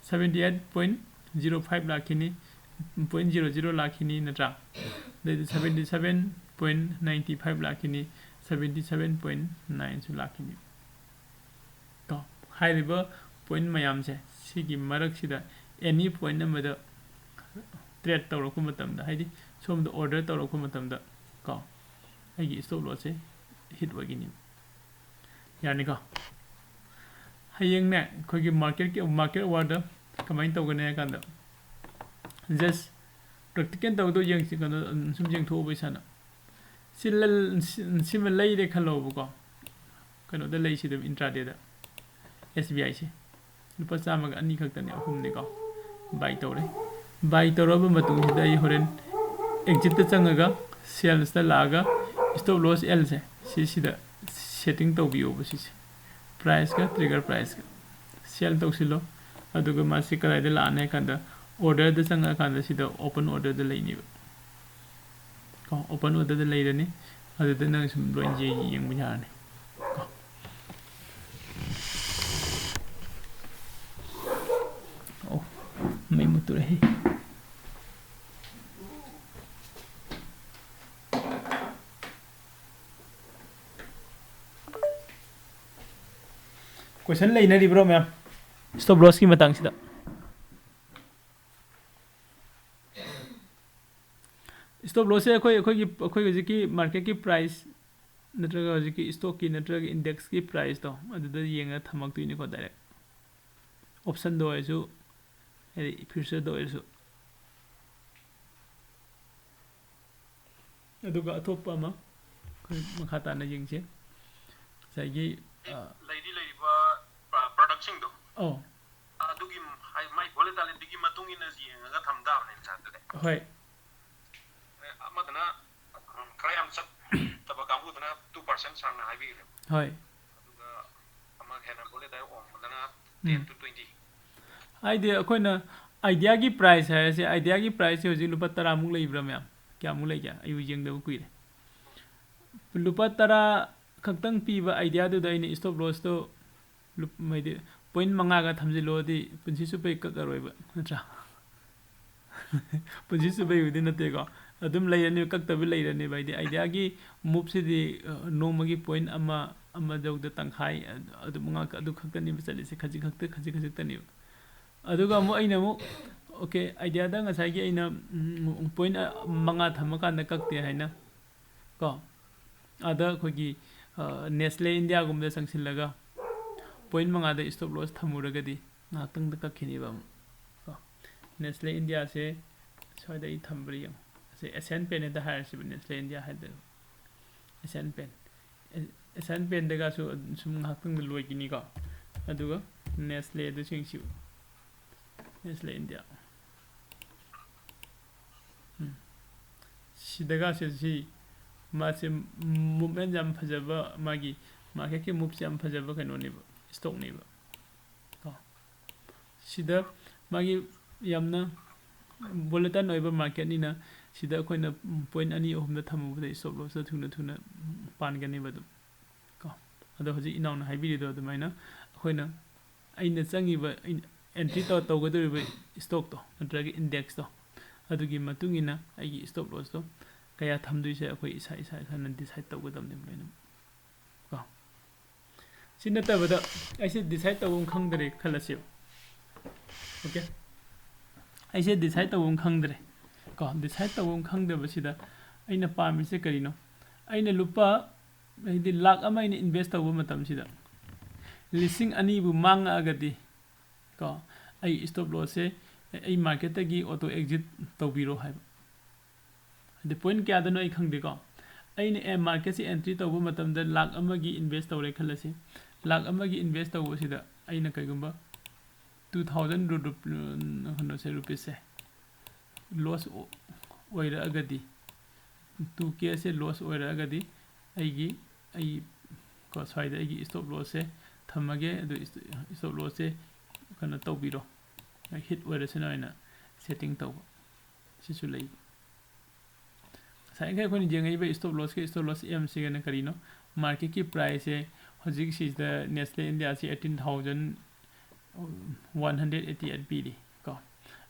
Seventy eight point zero five ꯂꯥꯛꯈꯤꯅꯤ, point zero zero ꯂꯥꯛꯈꯤꯅꯤ, ꯅꯠꯇ꯭ꯔꯥ? ꯑꯗꯩꯗꯤ seventy seven point ninety five ꯂꯥꯛꯈꯤꯅꯤ, seventy seven point nineꯁꯨ ꯂꯥꯛꯈꯤꯅꯤ꯫ ꯀꯣ, ꯍꯥꯏꯔꯤꯕ point ꯃꯌꯥꯝꯁꯦ, ꯁꯤꯒꯤ ꯃꯔꯛꯁꯤꯗ any point ꯑꯃꯗ trade ꯇꯧꯔꯛꯄ ꯃꯇꯝꯗ, ꯍꯥꯏꯗꯤ ꯁꯣꯝꯗ order ꯇꯧꯔꯛꯄ ꯃꯇꯝꯗ ꯀꯣ, ꯑꯩꯒꯤ stop lossꯁꯦ hit ꯑꯣꯏꯒꯅꯤ꯫ ꯌꯥꯅꯤꯀꯣ? ꯍꯌꯦꯡꯅꯦ, ꯑꯩꯈꯣꯏꯒꯤ marketꯀꯤ, market hourꯗ ꯀꯃꯥꯏꯅ ꯇꯧꯒꯅꯤ ꯍꯥꯏ ꯀꯥꯟꯗ, just practical ꯇꯧꯗꯣ ꯌꯦꯡꯁꯤ, ꯀꯩꯅꯣ, ꯁꯨꯝ ꯌꯦꯡꯊꯣꯛꯎꯕ ꯏꯁꯥꯅ꯫ ꯁꯤ ꯂ-, ꯁꯤ-, ꯁꯤꯃ ꯂꯩꯔꯦ ꯈꯜꯂꯣꯕꯀꯣ, ꯀꯩꯅꯣꯗ ꯂꯩꯁꯤ ꯑꯗꯨꯝ, ꯏꯟꯇ꯭ꯔꯥꯗꯦꯗ ꯑꯦꯁ ꯕꯤ ꯑꯥꯏꯁꯦ ꯂꯨꯄꯥ ꯆꯥꯝꯃꯒ ꯑꯅꯤ ꯈꯛꯇꯅꯦ, ꯑꯍꯨꯝꯅꯤꯀꯣ꯫ ꯕꯥꯏ ꯇꯧꯔꯦ꯫ ꯕꯥꯏ ꯇꯧꯔꯕ ꯃꯇꯨꯡꯁꯤꯗ ꯑꯩ ꯍꯣꯔꯦꯟ ꯑꯦꯛꯖꯤꯠꯇ ꯆꯪꯉꯒ ꯁꯦꯜꯁꯇ ꯂꯥꯛꯑꯒ ꯏꯁꯇꯣꯞ ꯂꯣꯁ ꯑꯦꯜꯁꯦ ꯁꯤꯁꯤꯗ ꯁꯦꯠꯇꯤꯡ ꯇꯧꯕꯤꯌꯣꯕ꯫ ꯁꯤꯁꯦ ꯄ꯭ꯔꯥꯏꯁꯀ ꯇ꯭ꯔꯤꯒꯔ ꯄ꯭ꯔꯥꯏꯁꯀ ꯁꯦꯜ ꯇꯧꯁꯤꯜꯂꯣ꯫ ꯑꯗꯨꯒ ꯃꯥꯁꯤ ꯀꯗꯥꯏꯗ ꯂꯥꯛꯑꯅꯤ ꯍꯥꯏ ꯀꯥꯟꯗ, ꯑꯣꯔꯗꯔꯗ ꯆꯪꯉꯛꯑꯀꯥꯟꯗ ꯁꯤꯗ ꯑꯣꯄꯟ ꯑꯣꯔꯗꯔꯗ ꯂꯩꯅꯦꯕ꯫ ꯀꯣ, ꯑꯣꯄꯟ ꯑꯣꯔꯗꯔꯗ ꯂꯩꯔꯅꯤ꯫ ꯑꯗꯨꯗ ꯅꯪ ꯁꯨꯝ ꯂꯣꯏ ꯌꯦꯡ-, ꯌꯦꯡꯕ ꯌꯥꯔꯅꯤ꯫ ꯀꯣ꯫ ꯑꯣ, ꯃꯩ ꯃꯨꯠꯇꯣꯔꯦꯍꯦ꯫ ꯀꯣꯏꯁꯟ ꯂꯩꯅꯔꯤꯕ꯭ꯔꯣ ꯃꯌꯥꯝ? ꯏꯁꯇꯣꯞ ꯂꯣꯁꯀꯤ ꯃꯇꯥꯡꯁꯤꯗ꯫ ꯏꯁꯇꯣꯞ ꯂꯣꯁꯁꯦ ꯑꯩꯈꯣꯏ, ꯑꯩꯈꯣꯏꯒꯤ, ꯑꯩꯈꯣꯏ ꯍꯧꯖꯤꯛꯀꯤ ꯃꯥꯔꯀꯦꯠꯀꯤ ꯄ꯭ꯔꯥꯏꯁ ꯅꯠꯇ꯭ꯔꯒ ꯍꯧꯖꯤꯛꯀꯤ ꯏꯁꯇꯣꯛꯀꯤ ꯅꯠꯇ꯭ꯔꯒ ꯏꯟꯗꯦꯛꯁꯀꯤ ꯄ꯭ꯔꯥꯏꯁꯇꯣ ꯑꯗꯨꯗ ꯌꯦꯡꯉꯒ ꯊꯝꯃꯛꯇꯣꯏꯅꯤꯀꯣ, ꯗꯥꯏꯔꯦꯛ꯫ ꯑꯣꯞꯁꯟꯗ ꯑꯣꯏꯔꯁꯨ, ꯍꯥꯏꯗꯤ ꯐ꯭ꯌꯨꯆꯔꯗ ꯑꯣꯏꯔꯁꯨ꯫ ꯑꯗꯨꯒ ꯑꯇꯣꯞꯄ ꯑꯃ ꯑꯩꯈꯣꯏ ꯃꯈꯥ ꯇꯥꯅ ꯌꯦꯡꯁꯦ꯫ ꯉꯁꯥꯏꯒꯤ, ꯑ, ꯂꯩꯗꯤ ꯂꯩꯔꯤꯕ ꯄ꯭ꯔ-, ꯄ꯭ꯔꯗꯛꯁꯤꯡꯗꯣ꯫ ꯑꯧ꯫ ꯑꯗꯨꯒꯤ ꯍꯥꯏ-, ꯃꯥꯏ ꯚꯣꯂꯦꯇꯥꯏꯂꯤꯇꯤꯒꯤ ꯃꯇꯨꯡ ꯏꯟꯅ ꯌꯦꯡꯉꯒ ꯊꯝ ꯇꯥꯕꯅꯦ ꯆꯥꯔꯠꯇꯨꯗꯤ꯫ ꯍꯣꯏ꯫ ꯑꯃꯗꯨꯅ, ꯎꯝ, ꯈꯔ ꯌꯥꯝ ꯆꯠꯇꯕ ꯀꯥꯡꯕꯨꯗꯨꯅ two percent ꯁꯥꯡꯅ ꯍꯥꯏꯕꯤꯈ꯭ꯔꯦ꯫ ꯍꯣꯏ꯫ ꯑꯗꯨꯒ ꯑꯃ ꯍꯦꯟꯅ ꯚꯣꯂꯦꯇꯥꯏꯜ ꯑꯣꯏꯔꯝꯕꯗꯅ ten ꯎꯝ꯫ To twenty꯫ ꯍꯥꯏꯗꯤ ꯑꯩꯈꯣꯏꯅ ꯑꯥꯏꯗꯤꯌꯥꯒꯤ ꯄ꯭ꯔꯥꯏꯁ ꯍꯥꯏꯔꯁꯦ, ꯑꯥꯏꯗꯤꯌꯥꯒꯤ ꯄ꯭ꯔꯥꯏꯁꯁꯦ ꯍꯧꯖꯤꯛ ꯂꯨꯄꯥ ꯇꯔꯥꯃꯨꯛ ꯂꯩꯕ꯭ꯔꯥ ꯃꯌꯥꯝ? ꯀꯌꯥꯃꯨꯛ ꯂꯩꯒꯦ? ꯑꯩꯕꯨ ꯌꯦꯡꯗꯕ ꯀꯨꯏꯔꯦ꯫ ꯂꯨꯄꯥ ꯇꯔꯥ ꯈꯛꯇꯪ ꯄꯤꯕ ꯑꯥꯏꯗꯤꯌꯥꯗꯨꯗ ꯑꯩꯅ ꯏꯁꯇꯣꯞ ꯂꯣꯁꯇꯣ ꯂꯨꯞ-, ꯍꯥꯏꯗꯤ, ꯄꯣꯏꯟ ꯃꯉꯥꯒ ꯊꯝꯖꯤꯜꯂꯨꯔꯗꯤ ꯄꯨꯟꯁꯤ ꯆꯨꯞꯄꯩ ꯀꯛꯑꯔꯣꯏꯕ, ꯅꯠꯇ꯭ꯔꯥ? ꯄꯨꯟꯁꯤ ꯆꯨꯞꯄꯩꯕꯨꯗꯤ ꯅꯠꯇꯦꯀꯣ, ꯑꯗꯨꯝ ꯂꯩꯔꯅꯤ, ꯀꯛꯇꯕꯤ ꯂꯩꯔꯅꯦꯕ꯫ ꯍꯥꯏꯗꯤ, ꯑꯥꯏꯗꯤꯌꯥꯒꯤ ꯃꯨꯞꯁꯤꯗꯤ, ꯑ, ꯅꯣꯡꯃꯒꯤ ꯄꯣꯏꯟ ꯑꯃ, ꯑꯃ ꯌꯧꯗ ꯇꯪꯈꯥꯏ, ꯑ-, ꯑꯗꯨ ꯃꯉꯥ, ꯑꯗꯨ ꯈꯛꯇꯅꯦꯕ ꯆꯠꯂꯤꯁꯦ, ꯈꯖꯤꯛ ꯈꯛꯇ, ꯈꯖꯤꯛ ꯈꯖꯤꯛꯇꯅꯦꯕ꯫ ꯑꯗꯨꯒ ꯑꯃꯨꯛ ꯑꯩꯅ ꯑꯃꯨꯛ, ꯑꯣꯀꯦ, ꯑꯥꯏꯗꯤꯌꯥꯗ ꯉꯁꯥꯏꯒꯤ ꯑꯩꯅ, ꯎꯝ, ꯄꯣꯏꯟ, ꯑ, ꯃꯉꯥ ꯊꯝꯃꯀꯥꯟꯗ ꯀꯛꯇꯦ ꯍꯥꯏꯅ, ꯀꯣ, ꯑꯗ ꯑꯩꯈꯣꯏꯒꯤ, ꯑ, ꯅꯦꯁꯂꯦ ꯏꯟꯗꯤꯌꯥꯒꯨꯝꯕꯗ ꯆꯪꯁꯤꯜꯂꯒ ꯄꯣꯏꯟ ꯃꯉꯥꯗ ꯏꯁꯇꯣꯞ ꯂꯣꯁ ꯊꯝꯃꯨꯔꯒꯗꯤ ꯉꯥꯏꯍꯥꯛꯇꯪꯗ ꯀꯛꯈꯤꯅꯦꯕ ꯑꯃꯨꯛ, ꯀꯣ꯫ ꯅꯦꯁꯂꯦ ꯏꯟꯗꯤꯌꯥꯁꯦ ꯁ꯭ꯋꯥꯏꯗ ꯑꯩ ꯊꯝꯕ꯭ꯔꯥ ꯌꯦꯡꯉꯣ꯫ ꯑꯁꯤ ꯑꯦꯁꯤꯌꯥꯟ ꯄꯦꯟ ꯍꯦꯛꯇ ꯍꯥꯏꯔꯁꯤꯕ, ꯅꯦꯁꯂꯦ ꯏꯟꯗꯤꯌꯥ ꯍꯥꯏꯗꯣꯏꯕ꯫ ꯑꯦꯁꯤꯌꯥꯟ ꯄꯦꯟ, ꯑꯦꯁꯤꯌꯥꯟ ꯄꯦꯟꯗꯒꯁꯨ ꯁꯨꯝ ꯉꯥꯏꯍꯥꯛꯇꯪꯗ ꯂꯣꯏꯈꯤꯅꯤꯀꯣ꯫ ꯑꯗꯨꯒ ꯅꯦꯁꯂꯦ ꯑꯗꯨꯁꯤꯡꯁꯤ, ꯅꯦꯁꯂꯦ ꯏꯟꯗꯤꯌꯥ, ꯎꯝ꯫ ꯁꯤꯗꯒꯁꯦ ꯁꯤ ꯃꯥꯁꯦ ꯃꯨꯞꯃꯦꯟ ꯌꯥꯝ ꯐꯖꯕ, ꯃꯥꯒꯤ ꯃꯥꯔꯀꯦꯠꯀꯤ ꯃꯨꯞꯁꯦ ꯌꯥꯝ ꯐꯖꯕ ꯀꯩꯅꯣꯅꯦꯕ, ꯏꯁꯇꯣꯛꯅꯦꯕ ꯀꯣ꯫ ꯁꯤꯗ ꯃꯥꯒꯤ ꯌꯥꯝꯅ ꯕꯣꯂꯦꯇꯥꯏꯜ ꯑꯣꯏꯕ ꯃꯥꯔꯀꯦꯠꯅꯤꯅ ꯁꯤꯗ ꯑꯩꯈꯣꯏꯅ ꯄꯣꯏꯟ ꯑꯅꯤ ꯑꯍꯨꯝꯗ ꯊꯝꯃꯨꯕꯗ ꯏꯁꯇꯣꯞ ꯂꯣꯁꯇ ꯊꯨꯅ ꯊꯨꯅ ꯄꯥꯟꯒꯅꯦꯕ ꯑꯗꯨꯝ ꯀꯣ꯫ ꯑꯗꯣ ꯍꯧꯖꯤꯛ ꯏꯅꯥꯎꯅ ꯍꯥꯏꯕꯤꯔꯤꯗꯣ ꯑꯗꯨꯃꯥꯏꯅ ꯑꯩꯈꯣꯏꯅ, ꯑꯩꯅ ꯆꯪꯉꯤꯕ, ꯑꯩꯅ ꯑꯦꯟꯇ꯭ꯔꯤ ꯇꯧ-, ꯇꯧꯒꯗꯧꯔꯤꯕ ꯏꯁꯇꯣꯛꯇꯣ ꯅꯠꯇ꯭ꯔꯒ ꯏꯟꯗꯦꯛꯁꯇꯣ, ꯑꯗꯨꯒꯤ ꯃꯇꯨꯡ ꯏꯟꯅ ꯑꯩꯒꯤ ꯏꯁꯇꯣꯞ ꯂꯣꯁꯇꯣ ꯀꯌꯥ ꯊꯝꯗꯣꯏꯁꯦ ꯑꯩꯈꯣꯏ ꯏꯁꯥ ꯏꯁꯥ ꯏꯁꯥꯅ ꯗꯤꯁꯥꯏꯠ ꯇꯧꯒꯗꯕꯅꯦꯕ ꯂꯣꯏꯅꯃꯛ ꯀꯣ꯫ ꯁꯤ ꯅꯠꯇꯕꯗ ꯑꯩꯁꯦ ꯗꯤꯁꯥꯏꯠ ꯇꯧꯐꯝ ꯈꯪꯗ꯭ꯔꯦ ꯈꯜꯂꯁꯦꯕ꯫ ꯑꯣꯀꯦ, ꯑꯩꯁꯦ ꯗꯤꯁꯥꯏꯠ ꯇꯧꯐꯝ ꯈꯪꯗ꯭ꯔꯦ ꯀꯣ꯫ ꯗꯤꯁꯥꯏꯠ ꯇꯧꯐꯝ ꯈꯪꯗꯕꯁꯤꯗ ꯑꯩꯅ ꯄꯥꯝꯃꯤꯁꯦ ꯀꯔꯤꯅꯣ? ꯑꯩꯅ ꯂꯨꯄꯥ, ꯍꯥꯏꯗꯤ ꯂꯥꯛ ꯑꯃ ꯑꯩꯅ ꯏꯟꯚꯦꯁ ꯇꯧꯕ ꯃꯇꯝꯁꯤꯗ ꯂꯤꯁꯤꯡ ꯑꯅꯤꯕꯨ ꯃꯥꯡꯉꯛꯑꯒꯗꯤ ꯀꯣ, ꯑꯩ ꯏꯁꯇꯣꯞ ꯂꯣꯁꯁꯦ ꯑꯩ ꯃꯥꯔꯀꯦꯠꯇꯒꯤ ꯑꯣꯇꯣ ꯑꯦꯛꯖꯤꯠ ꯇꯧꯕꯤꯔꯣ ꯍꯥꯏꯕ꯫ ꯍꯥꯏꯗꯤ ꯄꯣꯏꯟ ꯀꯌꯥꯗꯅꯣ ꯑꯩ ꯈꯪꯗꯦꯀꯣ꯫ ꯑꯩꯅ ꯑꯦ ꯃꯥꯔꯀꯦꯠꯁꯦ ꯑꯦꯟꯇ꯭ꯔꯤ ꯇꯧꯕ ꯃꯇꯝꯗ ꯂꯥꯛ ꯑꯃꯒꯤ ꯏꯟꯚꯦꯁ ꯇꯧꯔꯦ ꯈꯜꯂꯁꯤ꯫ ꯂꯥꯛ ꯑꯃꯒꯤ ꯏꯟꯚꯦꯁ ꯇꯧꯕꯁꯤꯗ ꯑꯩꯅ ꯀꯩꯒꯨꯝꯕ ꯇꯨ ꯊꯥꯎꯖꯟ ꯀꯩꯅꯣꯁꯦ, ꯔꯨꯄꯤꯁꯁꯦ ꯂꯣꯁ ꯑꯣꯏꯔꯛꯑꯒꯗꯤ, ꯇꯨ ꯀꯦꯁꯦ ꯂꯣꯁ ꯑꯣꯏꯔꯛꯑꯒꯗꯤ ꯑꯩꯒꯤ, ꯑꯩ ꯀꯣ, ꯁ꯭ꯋꯥꯏꯗ ꯑꯩꯒꯤ ꯏꯁꯇꯣꯞ ꯂꯣꯁꯁꯦ ꯊꯝꯃꯒꯦ꯫ ꯑꯗꯨ ꯏꯁꯇꯣꯞ ꯂꯣꯁꯁꯦ ꯀꯩꯅꯣ ꯇꯧꯕꯤꯔꯣ, ꯍꯤꯠ ꯑꯣꯏꯔꯁꯅꯨ ꯍꯥꯏꯅ ꯁꯦꯠꯇꯤꯡ ꯇꯧꯕ꯫ ꯁꯤꯁꯨ ꯂꯩ꯫ ꯉꯁꯥꯏꯈꯩ ꯑꯩꯈꯣꯏꯅ ꯌꯦꯡꯉꯛꯏꯕ ꯏꯁꯇꯣꯞ ꯂꯣꯁꯀ ꯏꯁꯇꯣꯞ ꯂꯣꯁ ꯑꯦꯝꯁꯤꯒꯅ ꯀꯔꯤꯅꯣ? ꯃꯥꯔꯀꯦꯠꯀꯤ ꯄ꯭ꯔꯥꯏꯁꯁꯦ ꯍꯧꯖꯤꯛꯁꯤꯗ ꯅꯦꯁꯂꯦ ꯏꯟꯗꯤꯌꯥꯁꯤ eighteen thousand one hundred eighty eight ꯄꯤꯔꯤ ꯀꯣ꯫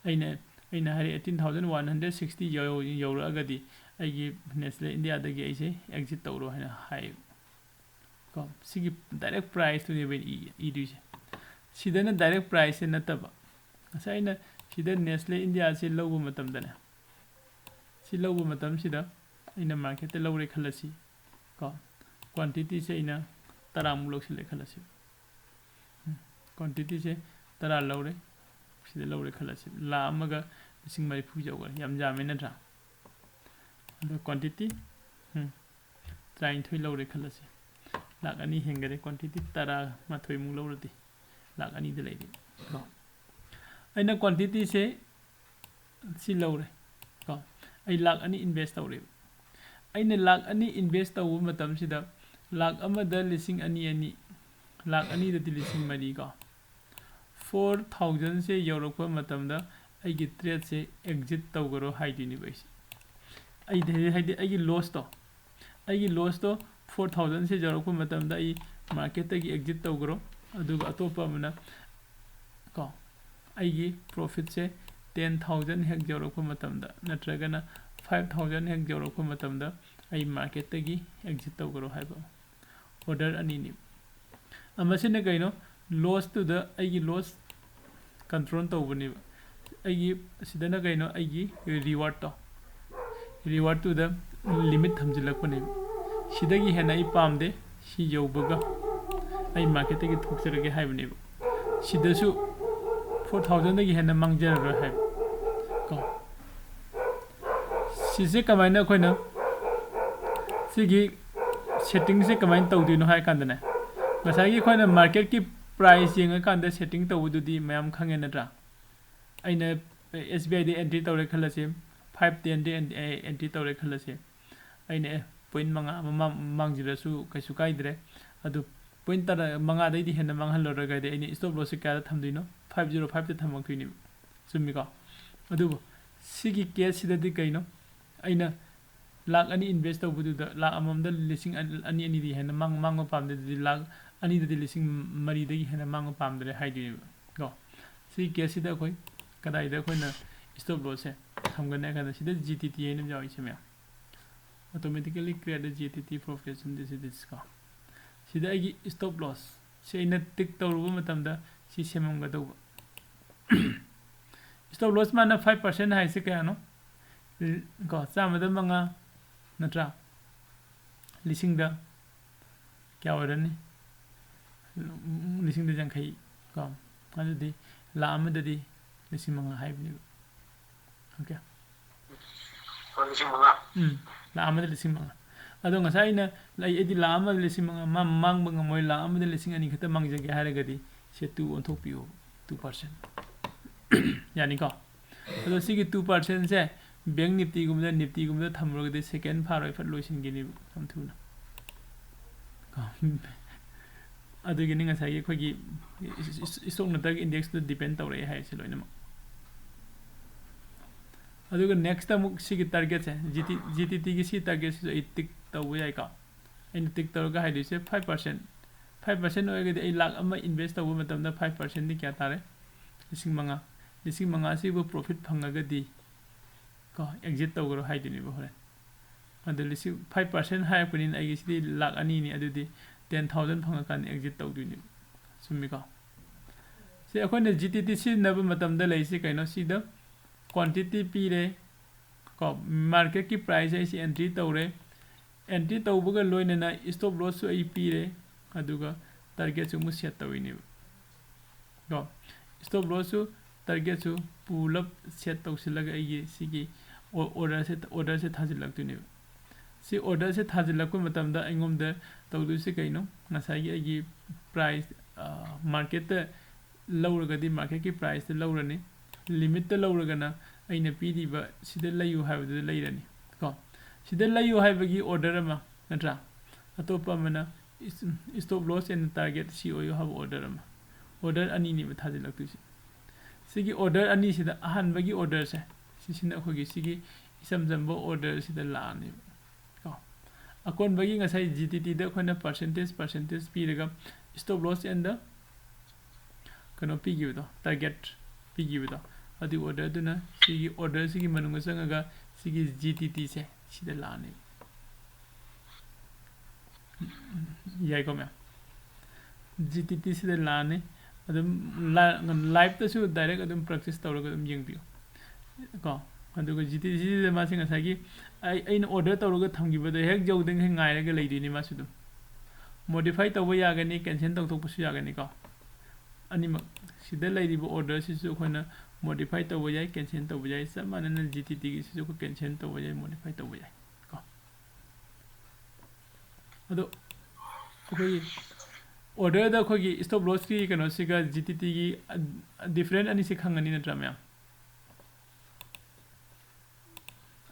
ꯑꯩꯅ, ꯑꯩꯅ ꯍꯥꯏꯔꯦ eighteen thousand one hundred sixty ꯌꯧ-, ꯌꯧꯔꯛꯑꯒꯗꯤ ꯑꯩꯒꯤ ꯅꯦꯁꯂꯦ ꯏꯟꯗꯤꯌꯥꯗꯒꯤ ꯑꯩꯁꯦ ꯑꯦꯛꯖꯤꯠ ꯇꯧꯔꯣ ꯍꯥꯏꯅ ꯍꯥꯏꯌꯦꯕ ꯀꯣ꯫ ꯁꯤꯒꯤ ꯗꯥꯏꯔꯦꯛ ꯄ꯭ꯔꯥꯏꯁꯇꯨꯅꯦꯕ ꯑꯩꯅ ꯏ-, ꯏꯗꯣꯏꯁꯦ꯫ ꯁꯤꯗꯅ ꯗꯥꯏꯔꯦꯛ ꯄ꯭ꯔꯥꯏꯁꯁꯦ ꯅꯠꯇꯕ, ꯉꯁꯥꯏ ꯑꯩꯅ ꯁꯤꯗ ꯅꯦꯁꯂꯦ ꯏꯟꯗꯤꯌꯥꯁꯦ ꯂꯧꯕ ꯃꯇꯝꯗꯅꯦ, ꯁꯤ ꯂꯧꯕ ꯃꯇꯝꯁꯤꯗ ꯑꯩꯅ ꯃꯥꯔꯀꯦꯠꯇ ꯂꯧꯔꯦ ꯈꯜꯂꯁꯤ ꯀꯣ꯫ ꯀ꯭ꯋꯥꯟꯇꯤꯇꯤꯁꯦ ꯑꯩꯅ ꯇꯔꯥꯃꯨꯛ ꯂꯧꯁꯤꯜꯂꯦ ꯈꯜꯂꯁꯤ꯫ ꯎꯝ, ꯀ꯭ꯋꯥꯟꯇꯤꯇꯤꯁꯦ ꯇꯔꯥ ꯂꯧꯔꯦ, ꯁꯤꯗ ꯂꯧꯔꯦ ꯈꯜꯂꯁꯤ, ꯂꯥꯛ ꯑꯃꯒ ꯂꯤꯁꯤꯡ ꯃꯔꯤꯐꯨ ꯌꯧꯈ꯭ꯔꯦ, ꯌꯥꯝ ꯌꯥꯝꯃꯦ ꯅꯠꯇ꯭ꯔꯥ? ꯑꯗꯣ ꯀ꯭ꯋꯥꯟꯇꯤꯇꯤ, ꯎꯝ, ꯇꯔꯥꯅꯤꯊꯣꯏ ꯂꯧꯔꯦ ꯈꯜꯂꯁꯤ꯫ ꯂꯥꯛ ꯑꯅꯤ ꯍꯦꯟꯒꯔꯦ, quantity ꯇꯔꯥꯃꯥꯊꯣꯏꯃꯨꯛ ꯂꯧꯔꯗꯤ ꯂꯥꯛ ꯑꯅꯤꯗ ꯂꯩꯔꯦ ꯀꯣ꯫ ꯑꯩꯅ quantityꯁꯦ ꯁꯤ ꯂꯧꯔꯦ ꯀꯣ꯫ ꯑꯩ ꯂꯥꯛ ꯑꯅꯤ invest ꯇꯧꯔꯦꯕ꯫ ꯑꯩꯅ ꯂꯥꯛ ꯑꯅꯤ invest ꯇꯧꯕ ꯃꯇꯝꯁꯤꯗ ꯂꯥꯛ ꯑꯃꯗ ꯂꯤꯁꯤꯡ ꯑꯅꯤ ꯑꯅꯤ, ꯂꯥꯛ ꯑꯅꯤꯗꯗꯤ ꯂꯤꯁꯤꯡ ꯃꯔꯤ ꯀꯣ꯫ Four thousandꯁꯦ ꯌꯧꯔꯛꯄ ꯃꯇꯝꯗ ꯑꯩꯒꯤ tradeꯁꯦ exit ꯇꯧꯈꯔꯣ ꯍꯥꯏꯗꯣꯏꯅꯦꯕ ꯑꯩꯁꯦ꯫ ꯑꯩꯗꯤ ꯍꯥꯏꯗꯤ ꯑꯩꯒꯤ lossꯇꯣ, ꯑꯩꯒꯤ lossꯇꯣ four thousandꯁꯦ ꯌꯧꯔꯛꯄ ꯃꯇꯝꯗ ꯑꯩ marketꯇꯒꯤ exit ꯇꯧꯈ꯭ꯔꯣ, ꯑꯗꯨꯒ ꯑꯇꯣꯞꯄ ꯑꯃꯅ ꯀꯣ ꯑꯩꯒꯤ profitꯁꯦ ten thousand ꯍꯦꯛ ꯌꯧꯔꯛꯄ ꯃꯇꯝꯗ ꯅꯠꯇ꯭ꯔꯒꯅ five thousand ꯍꯦꯛ ꯌꯧꯔꯛꯄ ꯃꯇꯝꯗ ꯑꯩ marketꯇꯒꯤ exit ꯇꯧꯈ꯭ꯔꯣ ꯍꯥꯏꯕ order ꯑꯅꯤꯅꯤ꯫ ꯃꯁꯤꯅ ꯀꯩꯅꯣ? Lossꯇꯨꯗ ꯑꯩꯒꯤ loss control ꯇꯧꯕꯅꯦꯕ꯫ ꯑꯩꯒꯤ ꯁꯤꯗꯅ ꯀꯩꯅꯣ? ꯑꯩꯒꯤ rewardꯇꯣ, rewardꯇꯨꯗ limit ꯊꯝꯖꯤꯜꯂꯛꯄꯅꯦꯕ꯫ ꯁꯤꯗꯒꯤ ꯍꯦꯟꯅ ꯑꯩ ꯄꯥꯝꯗꯦ, ꯁꯤ ꯌꯧꯕꯒ ꯑꯩ marketꯇꯒꯤ ꯊꯣꯛꯆꯔꯒꯦ ꯍꯥꯏꯕꯅꯦꯕ꯫ ꯁꯤꯗꯁꯨ four thousandꯗꯒꯤ ꯍꯦꯟꯅ ꯃꯥꯡꯖꯔꯔꯣꯏ ꯍꯥꯏꯕ ꯀꯣ꯫ ꯁꯤꯁꯦ ꯀꯃꯥꯏꯅ ꯑꯩꯈꯣꯏꯅ ꯁꯤꯒꯤ settingꯁꯦ ꯀꯃꯥꯏꯅ ꯇꯧꯗꯣꯏꯅꯣ ꯍꯥꯏ ꯀꯥꯟꯗꯅꯦ, ꯉꯁꯥꯏꯒꯤ ꯑꯩꯈꯣꯏꯅ marketꯀꯤ price ꯌꯦꯡꯉꯀꯥꯟꯗ setting ꯇꯧꯕꯗꯨꯗꯤ ꯃꯌꯥꯝ ꯈꯪꯉꯦ ꯅꯠꯇ꯭ꯔꯥ? ꯑꯩꯅ SBIꯗ entry ꯇꯧꯔꯦ ꯈꯜꯂꯁꯦ, five tenꯗ entry ꯇꯧꯔꯦ ꯈꯜꯂꯁꯦ꯫ ꯑꯩꯅ ꯑꯦ point ꯃꯉꯥ ꯑꯃ ꯃꯥꯡ-, ꯃꯥꯡꯖꯔꯁꯨ ꯀꯩꯁꯨ ꯀꯥꯏꯗ꯭ꯔꯦ꯫ ꯑꯗꯨ point ꯇꯔꯥ, ꯃꯉꯥꯗꯩꯗꯤ ꯍꯦꯟꯅ ꯃꯥꯡꯍꯜꯂꯔꯣꯏꯒꯦ ꯍꯥꯏꯗꯤ ꯑꯩꯅ stop lossꯁꯦ ꯀꯌꯥꯗ ꯊꯝꯗꯣꯏꯅꯣ? Five zero fiveꯇ ꯊꯝꯃꯛꯇꯣꯏꯅꯦꯕ꯫ ꯆꯨꯝꯃꯤꯀꯣ? ꯑꯗꯨꯕꯨ ꯁꯤꯒꯤ caseꯁꯤꯗꯗꯤ ꯀꯩꯅꯣ? ꯑꯩꯅ ꯂꯥꯛ ꯑꯅꯤ invest ꯇꯧꯕꯗꯨꯗ ꯂꯥꯛ ꯑꯃꯃꯝꯗ ꯂꯤꯁꯤꯡ ꯑꯅꯤ, ꯑꯅꯤꯗꯤ ꯍꯦꯟꯅ ꯃꯥꯡ-, ꯃꯥꯡꯕ ꯄꯥꯝꯗꯦ꯫ ꯑꯗꯨꯗꯤ ꯂꯥꯛ ꯑꯅꯤꯗꯗꯤ ꯂꯤꯁꯤꯡ ꯃꯔꯤꯗꯒꯤ ꯍꯦꯟꯅ ꯃꯥꯡꯕ ꯄꯥꯝꯗ꯭ꯔꯦ ꯍꯥꯏꯗꯣꯏꯅꯦꯕ ꯀꯣ꯫ ꯁꯤꯒꯤ caseꯁꯤꯗ ꯑꯩꯈꯣꯏ ꯀꯗꯥꯏꯗ ꯑꯩꯈꯣꯏꯅ stop lossꯁꯦ ꯊꯝꯒꯅꯤ ꯍꯥꯏ ꯀꯥꯟꯗ ꯁꯤꯗ GTT ꯍꯥꯏꯅ ꯑꯃ ꯌꯥꯎꯔꯤꯁꯦ ꯃꯌꯥꯝ꯫ Automatically create a GTT profit in this, this ꯀꯣ꯫ ꯁꯤꯗ ꯑꯩꯒꯤ stop loss ꯁꯤ ꯑꯩꯅ tick ꯇꯧꯔꯨꯕ ꯃꯇꯝꯗ ꯁꯤ ꯁꯦꯝꯃꯝꯒꯗꯧꯕ꯫ Stop loss ꯃꯥꯅ five percent ꯍꯥꯏꯁꯦ ꯀꯌꯥꯅꯣ? ꯀꯣ, ꯆꯥꯝꯃꯗ ꯃꯉꯥ ꯅꯠꯇ꯭ꯔꯥ? ꯂꯤꯁꯤꯡꯗ ꯀꯌꯥ ꯑꯣꯏꯔꯅꯤ? ꯂꯤꯁꯤꯡꯗ ꯌꯥꯡꯈꯩ ꯀꯣ꯫ ꯑꯗꯨꯗꯤ ꯂꯥꯛ ꯑꯃꯗꯗꯤ ꯂꯤꯁꯤꯡ ꯃꯉꯥ ꯍꯥꯏꯕꯅꯦꯕ꯫ Okay꯫ ꯂꯨꯄꯥ ꯂꯤꯁꯤꯡ ꯃꯉꯥ꯫ ꯎꯝ, ꯂꯥꯛ ꯑꯃꯗ ꯂꯤꯁꯤꯡ ꯃꯉꯥ꯫ ꯑꯗꯣ ꯉꯁꯥꯏ ꯑꯩꯅ ꯑꯩ ꯑꯩꯗꯤ ꯂꯥꯛ ꯑꯃ ꯂꯤꯁꯤꯡ ꯃꯉꯥ ꯃꯥ ꯃꯥꯡꯕ ꯉꯝꯃꯣꯏ, ꯂꯥꯛ ꯑꯃꯗ ꯂꯤꯁꯤꯡ ꯑꯅꯤ ꯈꯛꯇ ꯃꯥꯡꯖꯒꯦ ꯍꯥꯏꯔꯒꯗꯤ ꯁꯦ two ꯑꯣꯟꯊꯣꯛꯄꯤꯌꯣ, two percent꯫ ꯌꯥꯅꯤꯀꯣ? ꯑꯗꯣ ꯁꯤꯒꯤ two percentꯁꯦ Bank Niftyꯒꯨꯝꯕꯗ, Niftyꯒꯨꯝꯕꯗ ꯊꯝꯃꯨꯔꯒꯗꯤ second ꯐꯥꯔꯣꯏ, ꯐꯠ ꯂꯣꯏꯁꯤꯟꯈꯤꯅꯤꯕ ꯌꯥꯝ ꯊꯨꯅ꯫ ꯀꯣ? ꯑꯗꯨꯒꯤꯅꯤ ꯉꯁꯥꯏꯒꯤ ꯑꯩꯈꯣꯏꯒꯤ ꯏꯁ- ꯏꯁ- stock ꯅꯠꯇ꯭ꯔꯒ indexꯇ depend ꯇꯧꯔꯛꯑꯦ ꯍꯥꯏꯔꯤꯁꯦ ꯂꯣꯏꯅꯃꯛ꯫ ꯑꯗꯨꯒ next ꯑꯃꯨꯛ ꯁꯤꯒꯤ targetꯁꯦ, ꯖꯤ ꯇꯤ ꯖꯤ ꯇꯤ ꯇꯤꯒꯤ ꯁꯤ targetꯁꯤꯁꯨ ꯑꯩ tick ꯇꯧꯕ ꯌꯥꯏꯀꯣ? ꯑꯩꯅ tick ꯇꯧꯔꯒ ꯍꯥꯏꯗꯣꯏꯁꯦ five percent, five percent ꯑꯣꯏꯔꯒꯗꯤ ꯑꯩ ꯂꯥꯛ ꯑꯃ invest ꯇꯧꯕ ꯃꯇꯝꯗ five percentꯗꯤ ꯀꯌꯥ ꯇꯥꯔꯦ? ꯂꯤꯁꯤꯡ ꯃꯉꯥ꯫ ꯂꯤꯁꯤꯡ ꯃꯉꯥꯁꯤꯕꯨ profit ꯐꯪꯉꯒꯗꯤ ꯀꯣ, exit ꯇꯧꯈ꯭ꯔꯣ ꯍꯥꯏꯗꯣꯏꯅꯦꯕ ꯍꯣꯔꯦꯟ꯫ ꯑꯗꯣ ꯂꯤꯁꯤꯡ, five percent ꯍꯥꯏꯔꯛꯄꯅꯤꯅ ꯑꯩꯒꯤꯁꯤꯗꯤ ꯂꯥꯛ ꯑꯅꯤꯅꯤ, ꯑꯗꯨꯗꯤ ten thousand ꯐꯪꯉꯀꯥꯟꯗ exit ꯇꯧꯗꯣꯏꯅꯦꯕ꯫ ꯆꯨꯝꯃꯤꯀꯣ? ꯁꯤ ꯑꯩꯈꯣꯏꯅ ꯖꯤ ꯇꯤ ꯇꯤ ꯁꯤꯖꯤꯟꯅꯕ ꯃꯇꯝꯗ ꯂꯩꯔꯤꯁꯤ ꯀꯩꯅꯣ? ꯁꯤꯗ quantity ꯄꯤꯔꯦ ꯀꯣ, marketꯀꯤ price ꯑꯩꯁꯤ entry ꯇꯧꯔꯦ, entry ꯇꯧꯕꯒ ꯂꯣꯏꯅꯅ stop lossꯁꯨ ꯑꯩ ꯄꯤꯔꯦ, ꯑꯗꯨꯒ targetꯁꯨ ꯑꯃꯨꯛ set ꯇꯧꯔꯤꯅꯦꯕ ꯀꯣ꯫ Stop lossꯁꯨ targetꯁꯨ ꯄꯨꯂꯞ set ꯇꯧꯁꯤꯜꯂꯒ ꯑꯩꯒꯤ ꯁꯤꯒꯤ ꯑꯣ-, orderꯁꯦ, orderꯁꯦ ꯊꯥꯖꯤꯜꯂꯛꯇꯣꯏꯅꯦꯕ꯫ ꯁꯤ orderꯁꯦ ꯊꯥꯖꯤꯜꯂꯛꯄ ꯃꯇꯝꯗ ꯑꯩꯉꯣꯟꯗ ꯇꯧꯗꯣꯏꯁꯦ ꯀꯩꯅꯣ? ꯉꯁꯥꯏꯒꯤ ꯑꯩꯒꯤ price, ꯑ, marketꯇ ꯂꯧꯔꯒꯗꯤ marketꯀꯤ priceꯇ ꯂꯧꯔꯅꯤ, limitꯇ ꯂꯧꯔꯒꯅ ꯑꯩꯅ ꯄꯤꯔꯤꯕ ꯁꯤꯗ ꯂꯩꯌꯨ ꯍꯥꯏꯕꯗꯨꯗ ꯂꯩꯔꯅꯤ ꯀꯣ꯫ ꯁꯤꯗ ꯂꯩꯌꯨ ꯍꯥꯏꯕꯒꯤ order ꯑꯃ, ꯅꯠꯇ꯭ꯔꯥ? ꯑꯇꯣꯞꯄ ꯑꯃꯅ is-, stop loss and target ꯁꯤ ꯑꯣꯏꯌꯨ ꯍꯥꯏꯕ order ꯑꯃ꯫ Order ꯑꯅꯤꯅꯦꯕ ꯊꯥꯖꯤꯜꯂꯛꯇꯣꯏꯁꯦ꯫ ꯁꯤꯒꯤ order ꯑꯅꯤꯁꯤꯗ ꯑꯍꯥꯟꯕꯒꯤ orderꯁꯦ, ꯁꯤꯁꯤꯅ ꯑꯩꯈꯣꯏꯒꯤ ꯁꯤꯒꯤ ꯏꯆꯝ ꯆꯝꯕ orderꯁꯤꯗ ꯂꯥꯛꯑꯅꯦꯕ ꯀꯣ꯫ ꯑꯀꯣꯟꯕꯒꯤ ꯉꯁꯥꯏ ꯖꯤ ꯇꯤ ꯇꯤꯗ ꯑꯩꯈꯣꯏꯅ percentage, percentage ꯄꯤꯔꯒ stop loss and ꯀꯩꯅꯣ ꯄꯤꯈꯤꯕꯗꯣ, target ꯄꯤꯈꯤꯕꯗꯣ, ꯑꯗꯨꯒꯤ orderꯗꯨꯅ ꯁꯤꯒꯤ orderꯁꯤꯒꯤ ꯃꯅꯨꯡꯗ ꯆꯪꯉꯒ ꯁꯤꯒꯤ ꯖꯤ ꯇꯤ ꯇꯤꯁꯦ ꯁꯤꯗ ꯂꯥꯛꯑꯅꯦꯕ꯫ ꯌꯥꯏꯀꯣ ꯃꯌꯥꯝ? ꯖꯤ ꯇꯤ ꯇꯤ ꯁꯤꯗ ꯂꯥꯛꯑꯅꯤ꯫ ꯑꯗꯨꯝ ꯂꯥ-, liveꯇꯁꯨ direct ꯑꯗꯨꯝ practice ꯇꯧꯔꯒ ꯑꯗꯨꯝ ꯌꯦꯡꯕꯤꯌꯨ ꯀꯣ꯫ ꯑꯗꯨꯒ ꯖꯤ ꯇꯤ ꯇꯤ ꯁꯤꯗ ꯃꯥꯁꯦ ꯉꯁꯥꯏꯒꯤ ꯑꯩ, ꯑꯩꯅ order ꯇꯧꯔꯒ ꯊꯝꯈꯤꯕꯗꯣ ꯍꯦꯛ ꯌꯧꯗ꯭ꯔꯤꯉꯩ ꯉꯥꯏꯔꯒ ꯂꯩꯗꯣꯏꯅꯤ ꯃꯥꯁꯨ ꯑꯗꯨꯝ꯫ Modify ꯇꯧꯕ ꯌꯥꯒꯅꯤ, cancel ꯇꯧꯊꯣꯛꯄꯁꯨ ꯌꯥꯒꯅꯤꯀꯣ꯫ ꯑꯅꯤꯃꯛ ꯁꯤꯗ ꯂꯩꯔꯤꯕ orderꯁꯤꯁꯨ ꯑꯩꯈꯣꯏꯅ modify ꯇꯧꯕ ꯌꯥꯏ, cancel ꯇꯧꯕ ꯌꯥꯏ꯫ ꯆꯞ ꯃꯥꯟꯅꯅ ꯖꯤ ꯇꯤ ꯇꯤꯒꯤꯁꯤꯁꯨ ꯑꯩꯈꯣꯏ cancel ꯇꯧꯕ ꯌꯥꯏ, modify ꯇꯧꯕ ꯌꯥꯏ ꯀꯣ꯫ ꯑꯗꯣ ꯑꯩꯈꯣꯏꯒꯤ order ꯗ ꯑꯩꯈꯣꯏꯒꯤ stop loss ꯀꯤ ꯀꯩꯅꯣꯁꯤꯒ G T T ꯒꯤ difference ꯑꯅꯤꯁꯤ ꯈꯪꯉꯅꯤ ꯅꯠꯇ꯭ꯔꯥ ꯃꯌꯥꯝ?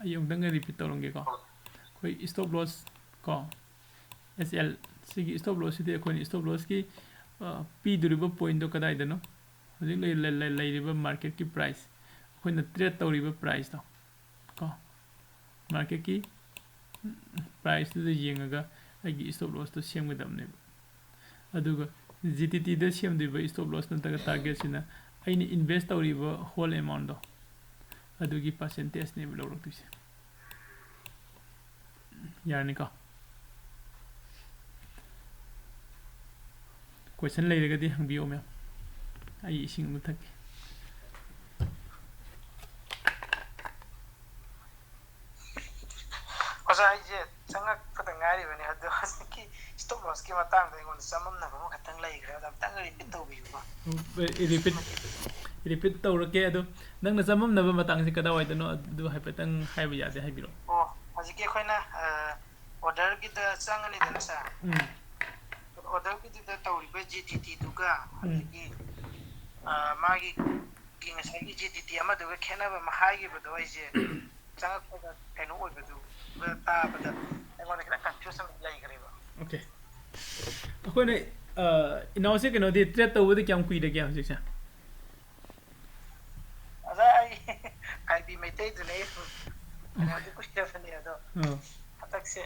ꯑꯩ ꯑꯃꯨꯛꯇꯪꯒ repeat ꯇꯧꯔꯝꯒꯦꯀꯣ꯫ ꯑꯩꯈꯣꯏ stop loss ꯀꯣ, S L, ꯁꯤꯒꯤ stop loss ꯁꯤꯗꯤ ꯑꯩꯈꯣꯏꯅ stop loss ꯀꯤ, ꯑ, ꯄꯤꯗꯣꯔꯤꯕ point ꯗꯣ ꯀꯗꯥꯏꯗꯅꯣ? ꯍꯧꯖꯤꯛ ꯂꯩ-, ꯂꯩ-, ꯂꯩ-, ꯂꯩꯔꯤꯕ market ꯀꯤ price, ꯑꯩꯈꯣꯏꯅ trade ꯇꯧꯔꯤꯕ price ꯇꯣ ꯀꯣ, market ꯀꯤ price ꯇꯨꯗ ꯌꯦꯡꯉꯒ ꯑꯩꯒꯤ stop loss ꯇꯣ ꯁꯦꯝꯒꯗꯕꯅꯦꯕ꯫ ꯑꯗꯨꯒ G T T ꯗ ꯁꯦꯝꯗꯣꯏꯕ stop loss ꯅꯠꯇ꯭ꯔꯒ target ꯁꯤꯅ ꯑꯩꯅ invest ꯇꯧꯔꯤꯕ whole amount ꯗꯣ ꯑꯗꯨꯒꯤ percentage ꯅꯦꯕ ꯂꯧꯔꯛꯇꯣꯏꯁꯦ꯫ ꯌꯥꯔꯅꯤꯀꯣ? Question ꯂꯩꯔꯒꯗꯤ ꯍꯪꯕꯤꯌꯣ ꯃꯌꯥꯝ꯫ ꯑꯩ ꯏꯁꯤꯡ ꯑꯃ ꯊꯛꯀꯦ꯫ ꯑꯣꯖꯥ, ꯑꯩꯁꯦ ꯆꯪꯉꯛꯄꯗ ꯉꯥꯏꯔꯤꯕꯅꯦ, ꯑꯗꯣ ꯍꯧꯖꯤꯛꯀꯤ stop loss ꯀꯤ ꯃꯇꯥꯡꯗ ꯑꯩꯉꯣꯟꯗ ꯆꯃꯝꯅꯕ ꯑꯃꯈꯛꯇꯪ ꯂꯩꯈ꯭ꯔꯦ, ꯑꯗꯣ ꯑꯝꯇꯪ repeat ꯇꯧꯕꯤꯌꯨꯀꯣ꯫ Repeat, repeat ꯇꯧꯔꯛꯀꯦ꯫ ꯑꯗꯣ ꯅꯪꯅ ꯆꯃꯝꯅꯕ ꯃꯇꯥꯡꯁꯦ ꯀꯗꯥꯏꯋꯥꯏꯗꯅꯣ, ꯑꯗꯨ ꯍꯥꯏꯐꯦꯠꯇꯪ ꯍꯥꯏꯕ ꯌꯥꯔꯗꯤ ꯍꯥꯏꯕꯤꯔꯛꯑꯣ꯫ ꯑꯣ, ꯍꯧꯖꯤꯛꯀꯤ ꯑꯩꯈꯣꯏꯅ, ꯑ, order ꯒꯤꯗ ꯆꯪꯉꯅꯤꯗꯅ, sir꯫ ꯎꯝ꯫ Order ꯒꯤꯗꯨꯗ ꯇꯧꯔꯤꯕ G T T ꯗꯨꯒ, ꯎꯝ꯫ ꯑꯗꯒꯤ, ꯑ, ꯃꯥꯒꯤ, ꯒꯤ ꯉꯁꯥꯏꯒꯤ G T T ꯑꯃꯗꯨꯒ ꯈꯦꯠꯅꯕ ꯑꯃ ꯍꯥꯏꯈꯤꯕꯗꯣ, ꯑꯩꯁꯦ ꯆꯪꯉꯛꯄꯗ ꯀꯩꯅꯣ ꯑꯣꯏꯕꯗꯨꯒ ꯇꯥꯕꯗ ꯑꯩꯉꯣꯟꯗ ꯈꯤꯇꯪ confuse ꯑꯃ ꯂꯩꯈ꯭ꯔꯦꯕ꯫ Okay꯫ ꯑꯩꯈꯣꯏꯅ, ꯑ, ꯏꯅꯥꯎꯁꯦ ꯀꯩꯅꯣꯗꯤ trade ꯇꯧꯕꯗꯤ ꯀꯌꯥꯝ ꯀꯨꯏꯔꯒꯦ ꯍꯧꯖꯤꯛꯁꯦ? ꯑꯣꯖꯥ, ꯑꯩ ꯑꯥꯏ ꯕꯤ ꯃꯩꯇꯩꯗꯨꯅꯦ꯫ ꯐꯅꯌꯥꯝꯗꯤ ꯀꯨꯏꯔꯕꯅꯦ, ꯑꯗꯣ ꯑꯥ꯫ ꯍꯟꯗꯛꯁꯦ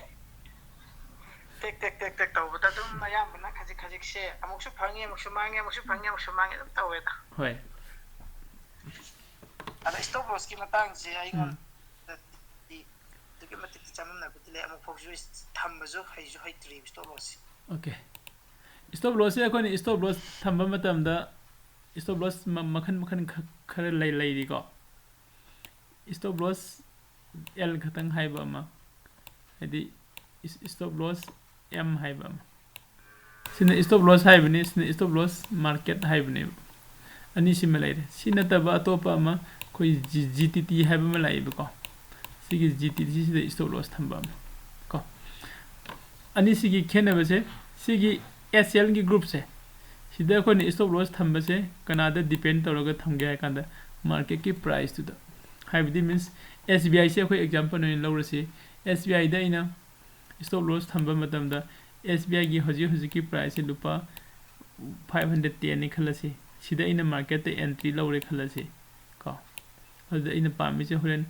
ꯇꯦꯛ ꯇꯦꯛ ꯇꯦꯛ ꯇꯦꯛ ꯇꯧꯕꯗ ꯑꯗꯨꯝ ꯑꯌꯥꯝꯕꯅ ꯈꯖꯤꯛ ꯈꯖꯤꯛꯁꯦ ꯑꯃꯨꯛꯁꯨ ꯐꯪꯉꯤ, ꯑꯃꯨꯛꯁꯨ ꯃꯥꯡꯉꯤ, ꯑꯃꯨꯛꯁꯨ ꯐꯪꯉꯤ, ꯑꯃꯨꯛꯁꯨ ꯃꯥꯡꯉꯤ ꯑꯗꯨꯝ ꯇꯧꯋꯦꯗ꯫ ꯍꯣꯏ꯫ ꯑꯗꯣ stop loss ꯀꯤ ꯃꯇꯥꯡꯁꯦ ꯎꯝ꯫ ꯑꯩꯉꯣꯟꯗꯗꯤ ꯑꯗꯨꯛꯀꯤ ꯃꯇꯤꯛ ꯆꯃꯝꯅꯕꯗꯤ ꯂꯩ, ꯑꯃꯨꯛ ꯐꯥꯎꯁꯨ ꯊꯝꯕꯁꯨ ꯍꯩꯁꯨ ꯍꯩꯇ꯭ꯔꯤꯕ stop loss ꯁꯦ꯫ Okay꯫ Stop loss ꯁꯦ ꯑꯩꯈꯣꯏꯅ stop loss ꯊꯝꯕ ꯃꯇꯝꯗ stop loss ꯃ-, ꯃꯈꯜ ꯃꯈꯜ ꯈ-, ꯈꯔ ꯂꯩ-, ꯂꯩꯔꯤꯀꯣ꯫ Stop loss L ꯈꯛꯇꯪ ꯍꯥꯏꯕ ꯑꯃ, ꯍꯥꯏꯗꯤ is-, stop loss M ꯍꯥꯏꯕ ꯑꯃ꯫ ꯁꯤꯅ stop loss ꯍꯥꯏꯕꯅꯤ, ꯁꯤꯅ stop loss market ꯍꯥꯏꯕꯅꯦꯕ꯫ ꯑꯅꯤꯁꯤꯃ ꯂꯩꯔꯦ꯫ ꯁꯤ ꯅꯠꯇꯕ ꯑꯇꯣꯞꯄ ꯑꯃ ꯑꯩꯈꯣꯏ G-, G T T ꯍꯥꯏꯕ ꯑꯃ ꯂꯥꯛꯑꯦꯕꯀꯣ꯫ ꯁꯤꯒꯤ G T T ꯁꯤꯗ stop loss ꯊꯝꯕ ꯑꯃ ꯀꯣ꯫ ꯑꯅꯤꯁꯤꯒꯤ ꯈꯦꯠꯅꯕꯁꯦ, ꯁꯤꯒꯤ S L ꯒꯤ groupꯁꯦ, ꯁꯤꯗ ꯑꯩꯈꯣꯏꯅ stop loss ꯊꯝꯕꯁꯦ ꯀꯅꯥꯗ depend ꯇꯧꯔꯒ ꯊꯝꯒꯦ ꯍꯥꯏ ꯀꯥꯟꯗ, marketꯀꯤ priceꯇꯨꯗ꯫ ꯍꯥꯏꯕꯗꯤ means, S B I ꯁꯦ ꯑꯩꯈꯣꯏ example ꯑꯣꯏꯅ ꯂꯧꯔꯁꯤ꯫ S B I ꯗ ꯑꯩꯅ stop loss ꯊꯝꯕ ꯃꯇꯝꯗ, S B I ꯒꯤ ꯍꯧꯖꯤꯛ ꯍꯧꯖꯤꯛꯀꯤ priceꯁꯦ ꯂꯨꯄꯥ five hundred ten ꯅꯤ ꯈꯜꯂꯁꯤ꯫ ꯁꯤꯗ ꯑꯩꯅ marketꯇ entry ꯂꯧꯔꯦ ꯈꯜꯂꯁꯤ ꯀꯣ꯫ ꯑꯗꯨꯗ ꯑꯩꯅ ꯄꯥꯝꯃꯤꯁꯦ ꯍꯣꯔꯦꯟ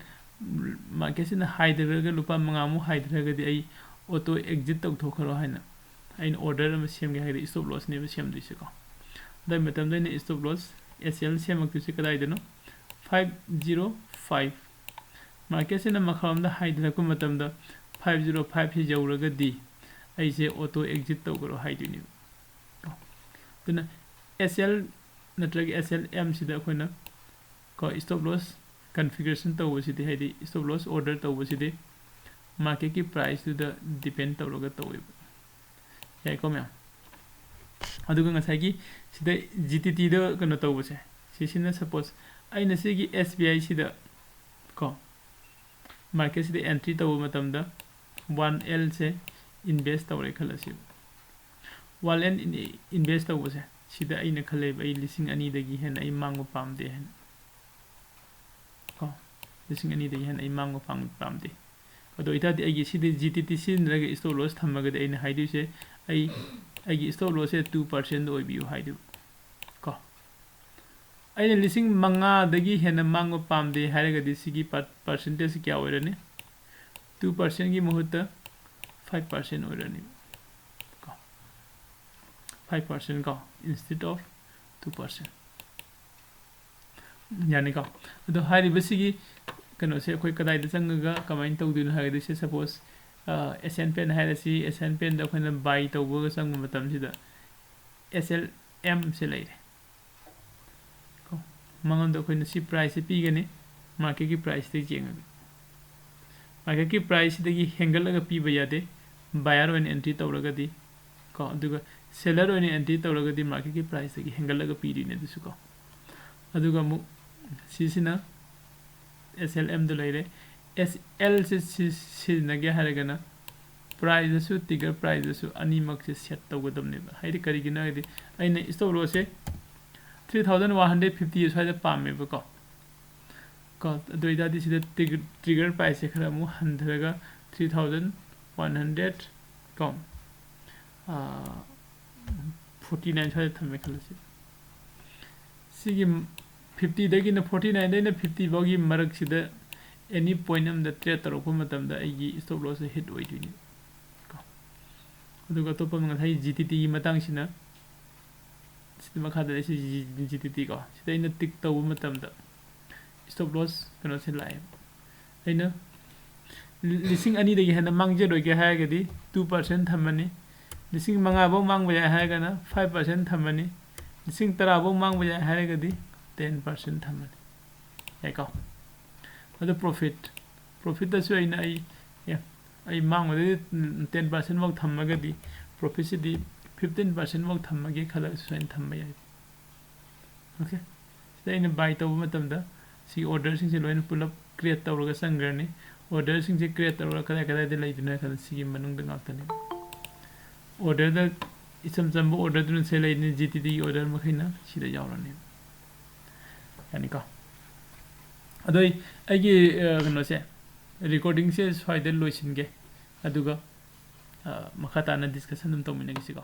marketꯁꯤꯅ ꯍꯥꯏꯊꯔꯒ ꯂꯨꯄꯥ ꯃꯉꯥꯃꯨꯛ ꯍꯥꯏꯊꯔꯒꯗꯤ ꯑꯩ auto exit ꯇꯧꯊꯣꯛꯈ꯭ꯔꯣ ꯍꯥꯏꯅ ꯑꯩꯅ order ꯑꯃ ꯁꯦꯝꯒꯦ ꯍꯥꯏꯔꯗꯤ stop lossꯅꯦꯕ ꯁꯦꯝꯗꯣꯏꯁꯦꯀꯣ꯫ ꯑꯗꯨꯒꯤ ꯃꯇꯝꯗ ꯑꯩꯅ stop loss S L ꯁꯦꯝꯃꯛꯇꯣꯏꯁꯦ ꯀꯗꯥꯏꯗꯅꯣ? Five zero five꯫ Marketꯁꯤꯅ ꯃꯈꯥꯔꯣꯝꯗ ꯍꯥꯏꯊꯔꯛꯄ ꯃꯇꯝꯗ five zero five ꯁꯤ ꯌꯧꯔꯒꯗꯤ ꯑꯩꯁꯦ auto exit ꯇꯧꯈ꯭ꯔꯣ ꯍꯥꯏꯗꯣꯏꯅꯦꯕ꯫ ꯑꯗꯨꯅ S L ꯅꯠꯇ꯭ꯔꯒ S L M ꯁꯤꯗ ꯑꯩꯈꯣꯏꯅ ꯀꯣ stop loss configuration ꯇꯧꯕꯁꯤꯗꯤ, ꯍꯥꯏꯗꯤ stop loss order ꯇꯧꯕꯁꯤꯗꯤ marketꯀꯤ priceꯇꯨꯗ depend ꯇꯧꯔꯒ ꯇꯧꯋꯦꯕ꯫ ꯌꯥꯏꯀꯣ ꯃꯌꯥꯝ? ꯑꯗꯨꯒ ꯉꯁꯥꯏꯒꯤ ꯁꯤꯗ G T Tꯗ ꯀꯩꯅꯣ ꯇꯧꯕꯁꯦ, ꯁꯤꯁꯤꯅ suppose ꯑꯩꯅ ꯁꯤꯒꯤ S B I ꯁꯤꯗ ꯀꯣ marketꯁꯤꯗ entry ꯇꯧꯕ ꯃꯇꯝꯗ one L ꯁꯦ invest ꯇꯧꯔꯦ ꯈꯜꯂꯁꯤ꯫ One L in-, invest ꯇꯧꯕꯁꯦ, ꯁꯤꯗ ꯑꯩꯅ ꯈꯜꯂꯦꯕ, ꯑꯩ ꯂꯤꯁꯤꯡ ꯑꯅꯤꯗꯒꯤ ꯍꯦꯟꯅ ꯑꯩ ꯃꯥꯡꯕ ꯄꯥꯝꯗꯦ ꯍꯥꯏꯅ ꯀꯣ꯫ ꯂꯤꯁꯤꯡ ꯑꯅꯤꯗꯒꯤ ꯍꯦꯟꯅ ꯑꯩ ꯃꯥꯡꯕ ꯄꯥꯝ-, ꯄꯥꯝꯗꯦ꯫ ꯑꯗꯨ ꯑꯣꯏꯇꯥꯔꯗꯤ ꯑꯩꯒꯤ ꯁꯤꯗ G T T ꯁꯤꯖꯤꯟꯅꯔꯒ stop loss ꯊꯝꯃꯒꯗꯤ ꯑꯩꯅ ꯍꯥꯏꯗꯣꯏꯁꯦ, ꯑꯩ, ꯑꯩꯒꯤ stop lossꯁꯦ two percent ꯑꯣꯏꯕꯤꯌꯨ ꯍꯥꯏꯗꯣꯏꯕ ꯀꯣ꯫ ꯑꯩꯅ ꯂꯤꯁꯤꯡ ꯃꯉꯥꯗꯒꯤ ꯍꯦꯟꯅ ꯃꯥꯡꯕ ꯄꯥꯝꯗꯦ ꯍꯥꯏꯔꯒꯗꯤ ꯁꯤꯒꯤ per-, percentageꯁꯤ ꯀꯌꯥ ꯑꯣꯏꯔꯅꯤ? Two percentꯀꯤ ꯃꯍꯨꯠꯇ five percent ꯑꯣꯏꯔꯅꯤ ꯀꯣ꯫ Five percent ꯀꯣ, instead of two percent꯫ ꯌꯥꯅꯤꯀꯣ? ꯑꯗꯣ ꯍꯥꯏꯔꯤꯕꯁꯤꯒꯤ ꯀꯩꯅꯣꯁꯦ ꯑꯩꯈꯣꯏ ꯀꯗꯥꯏꯗ ꯆꯪꯉꯒ ꯀꯃꯥꯏꯅ ꯇꯧꯗꯣꯏꯅꯣ ꯍꯥꯏꯔꯒꯗꯤ, ꯁꯦ suppose, ꯑ, Asian Paint ꯍꯥꯏꯔꯁꯤ, Asian Paintꯇ ꯑꯩꯈꯣꯏꯅ buy ꯇꯧꯕꯒ ꯆꯪꯕ ꯃꯇꯝꯁꯤꯗ S L M ꯁꯦ ꯂꯩꯔꯦ ꯀꯣ꯫ ꯃꯉꯣꯟꯗ ꯑꯩꯈꯣꯏꯅ ꯁꯤ priceꯁꯦ ꯄꯤꯒꯅꯤ, marketꯀꯤ priceꯇꯒꯤ ꯌꯦꯡꯉꯒ꯫ Marketꯀꯤ priceꯁꯤꯗꯒꯤ ꯍꯦꯟꯒꯠꯂꯒ ꯄꯤꯕ ꯌꯥꯗꯦ, buyer ꯑꯣꯏꯅ entry ꯇꯧꯔꯒꯗꯤ ꯀꯣ꯫ ꯑꯗꯨꯒ seller ꯑꯣꯏꯅ entry ꯇꯧꯔꯒꯗꯤ marketꯀꯤ priceꯇꯒꯤ ꯍꯦꯟꯒꯠꯂꯒ ꯄꯤꯗꯣꯏꯅꯦ ꯑꯗꯨꯁꯨ ꯀꯣ꯫ ꯑꯗꯨꯒ ꯑꯃꯨꯛ ꯁꯤꯁꯤꯅ S L Mꯗ ꯂꯩꯔꯦ꯫ S L ꯁꯦ ꯁꯤ-, ꯁꯤꯖꯤꯟꯅꯒꯦ ꯍꯥꯏꯔꯒꯅ ꯄ꯭ꯔꯥꯏꯁꯇꯁꯨ, ꯇ꯭ꯔꯤꯒꯔ ꯄ꯭ꯔꯥꯏꯁꯇꯁꯨ ꯑꯅꯤꯃꯛꯁꯦ ꯁꯦꯠ ꯇꯧꯒꯗꯕꯅꯦꯕ꯫ ꯍꯥꯏꯗꯤ ꯀꯔꯤꯒꯤꯅꯣ ꯍꯥꯏꯗꯤ ꯑꯩꯅ ꯁ꯭ꯇꯣꯞ ꯂꯣꯁꯁꯦ three thousand one hundred fifty ꯁ꯭ꯋꯥꯏꯗ ꯄꯥꯝꯃꯦꯕꯀꯣ꯫ ꯀꯣ, ꯑꯗꯨ ꯑꯣꯏꯇꯥꯔꯗꯤ ꯁꯤꯗ ꯇ꯭ꯔꯤꯒꯔ ꯄ꯭ꯔꯥꯏꯁꯁꯦ ꯈꯔ ꯑꯃꯨꯛ ꯍꯟꯊꯔꯒ ꯊ꯭ꯔꯤ ꯊꯥꯎꯖꯟ ꯋꯥꯟ ꯍꯟꯗ꯭ꯔꯦꯠ ꯀꯣ, ꯐꯣꯔꯇꯤ ꯅꯥꯏꯟ ꯁ꯭ꯋꯥꯏꯗ ꯊꯝꯃꯦ ꯈꯜꯂꯁꯤ꯫ ꯁꯤꯒꯤ ꯐꯤꯐꯇꯤꯗꯒꯤꯅ ꯐꯣꯔꯇꯤ ꯅꯥꯏꯟꯗꯩꯅ ꯐꯤꯐꯇꯤ ꯐꯥꯎꯒꯤ ꯃꯔꯛꯁꯤꯗ ꯑꯦꯅꯤ ꯄꯣꯏꯟ ꯑꯃꯗ ꯇ꯭ꯔꯦꯠ ꯇꯧꯔꯛꯄ ꯃꯇꯝꯗ ꯑꯩꯒꯤ ꯁ꯭ꯇꯣꯞ ꯂꯣꯁꯁꯦ ꯍꯤꯠ ꯑꯣꯏꯗꯣꯏꯅꯤ ꯀꯣ꯫ ꯑꯗꯨꯒ ꯑꯇꯣꯞꯄ ꯉꯁꯥꯏ ꯖꯤ ꯇꯤ ꯇꯤꯒꯤ ꯃꯇꯥꯡꯁꯤꯅ ꯁꯤꯗ ꯃꯈꯥꯗ ꯂꯩꯁꯤ ꯖꯤ ꯇꯤ ꯇꯤ ꯀꯣ꯫ ꯁꯤꯗ ꯑꯩꯅ ꯇꯤꯛ ꯇꯧꯕ ꯃꯇꯝꯗ ꯁ꯭ꯇꯣꯞ ꯂꯣꯁ ꯀꯩꯅꯣꯁꯦ ꯂꯥꯛꯑꯦ꯫ ꯑꯩꯅ ꯂꯤꯁꯤꯡ ꯑꯅꯤꯗꯒꯤ ꯍꯦꯟꯅ ꯃꯥꯡꯖꯔꯣꯏꯒꯦ ꯍꯥꯏꯔꯒꯗꯤ ꯇꯨ ꯄꯥꯔꯁꯦꯟ ꯊꯝꯃꯅꯤ꯫ ꯂꯤꯁꯤꯡ ꯃꯉꯥ ꯐꯥꯎ ꯃꯥꯡꯕ ꯌꯥꯏ ꯍꯥꯏꯔꯒꯅ ꯐꯥꯏꯚ ꯄꯥꯔꯁꯦꯟ ꯊꯝꯃꯅꯤ꯫ ꯂꯤꯁꯤꯡ ꯇꯔꯥ ꯐꯥꯎ ꯃꯥꯡꯕ ꯌꯥꯏ ꯍꯥꯏꯔꯒꯗꯤ ꯇꯦꯟ ꯄꯥꯔꯁꯦꯟ ꯊꯝꯃꯅꯤ꯫ ꯌꯥꯏꯀꯣ? ꯑꯗꯣ ꯄ꯭ꯔꯣꯐꯤꯠ, ꯄ꯭ꯔꯣꯐꯤꯠꯇꯁꯨ ꯑꯩꯅ ꯑꯩ, ꯑꯦ, ꯑꯩ ꯃꯥꯡꯕꯗꯩꯗꯤ ꯇꯦꯟ ꯄꯥꯔꯁꯦꯟ ꯐꯥꯎ ꯊꯝꯃꯒꯗꯤ ꯄ꯭ꯔꯣꯐꯤꯠꯁꯤꯗꯤ ꯐꯤꯐꯇꯤꯟ ꯄꯥꯔꯁꯦꯟ ꯐꯥꯎ ꯊꯝꯃꯒꯦ ꯈꯜꯂꯒꯁꯨ ꯑꯩꯅ ꯊꯝꯕ ꯌꯥꯏ꯫ ꯑꯣꯀꯦ? ꯁꯤꯗ ꯑꯩꯅ ꯕꯥꯏ ꯇꯧꯕ ꯃꯇꯝꯗ ꯁꯤꯒꯤ ꯑꯣꯔꯗꯔꯁꯤꯡꯁꯦ ꯂꯣꯏꯅ ꯄꯨꯂꯞ ꯀ꯭ꯔꯤꯌꯦꯠ ꯇꯧꯔꯒ ꯆꯪꯈ꯭ꯔꯅꯤ꯫ ꯑꯣꯔꯗꯔꯁꯤꯡꯁꯦ ꯀ꯭ꯔꯤꯌꯦꯠ ꯇꯧꯔꯒ ꯀꯗꯥꯏ ꯀꯗꯥꯏꯗ ꯂꯩꯗꯣꯏꯅꯣ ꯍꯥꯏ ꯀꯥꯟꯗ ꯁꯤꯒꯤ ꯃꯅꯨꯡꯗ ꯉꯥꯛꯇꯅꯤ꯫ ꯑꯣꯔꯗꯔꯗ ꯏꯆꯝ ꯆꯝꯕ ꯑꯣꯔꯗꯔꯗꯨꯅ ꯁꯦ ꯂꯩꯅꯤ, ꯖꯤ ꯇꯤ ꯇꯤꯒꯤ ꯑꯣꯔꯗꯔ ꯃꯈꯩꯅ ꯁꯤꯗ ꯌꯥꯎꯔꯅꯤ꯫ ꯌꯥꯅꯤꯀꯣ? ꯑꯗꯣ ꯑꯩ, ꯑꯩꯒꯤ, ꯑ, ꯀꯩꯅꯣꯁꯦ, ꯔꯦꯀꯣꯔꯗꯤꯡꯁꯦ ꯁ꯭ꯋꯥꯏꯗ ꯂꯣꯏꯁꯤꯟꯒꯦ꯫ ꯑꯗꯨꯒ, ꯑ, ꯃꯈꯥ ꯇꯥꯅ ꯗꯤꯁꯀꯁꯟ ꯑꯗꯨꯝ ꯇꯧꯃꯤꯟꯅꯈꯤꯁꯤꯀꯣ꯫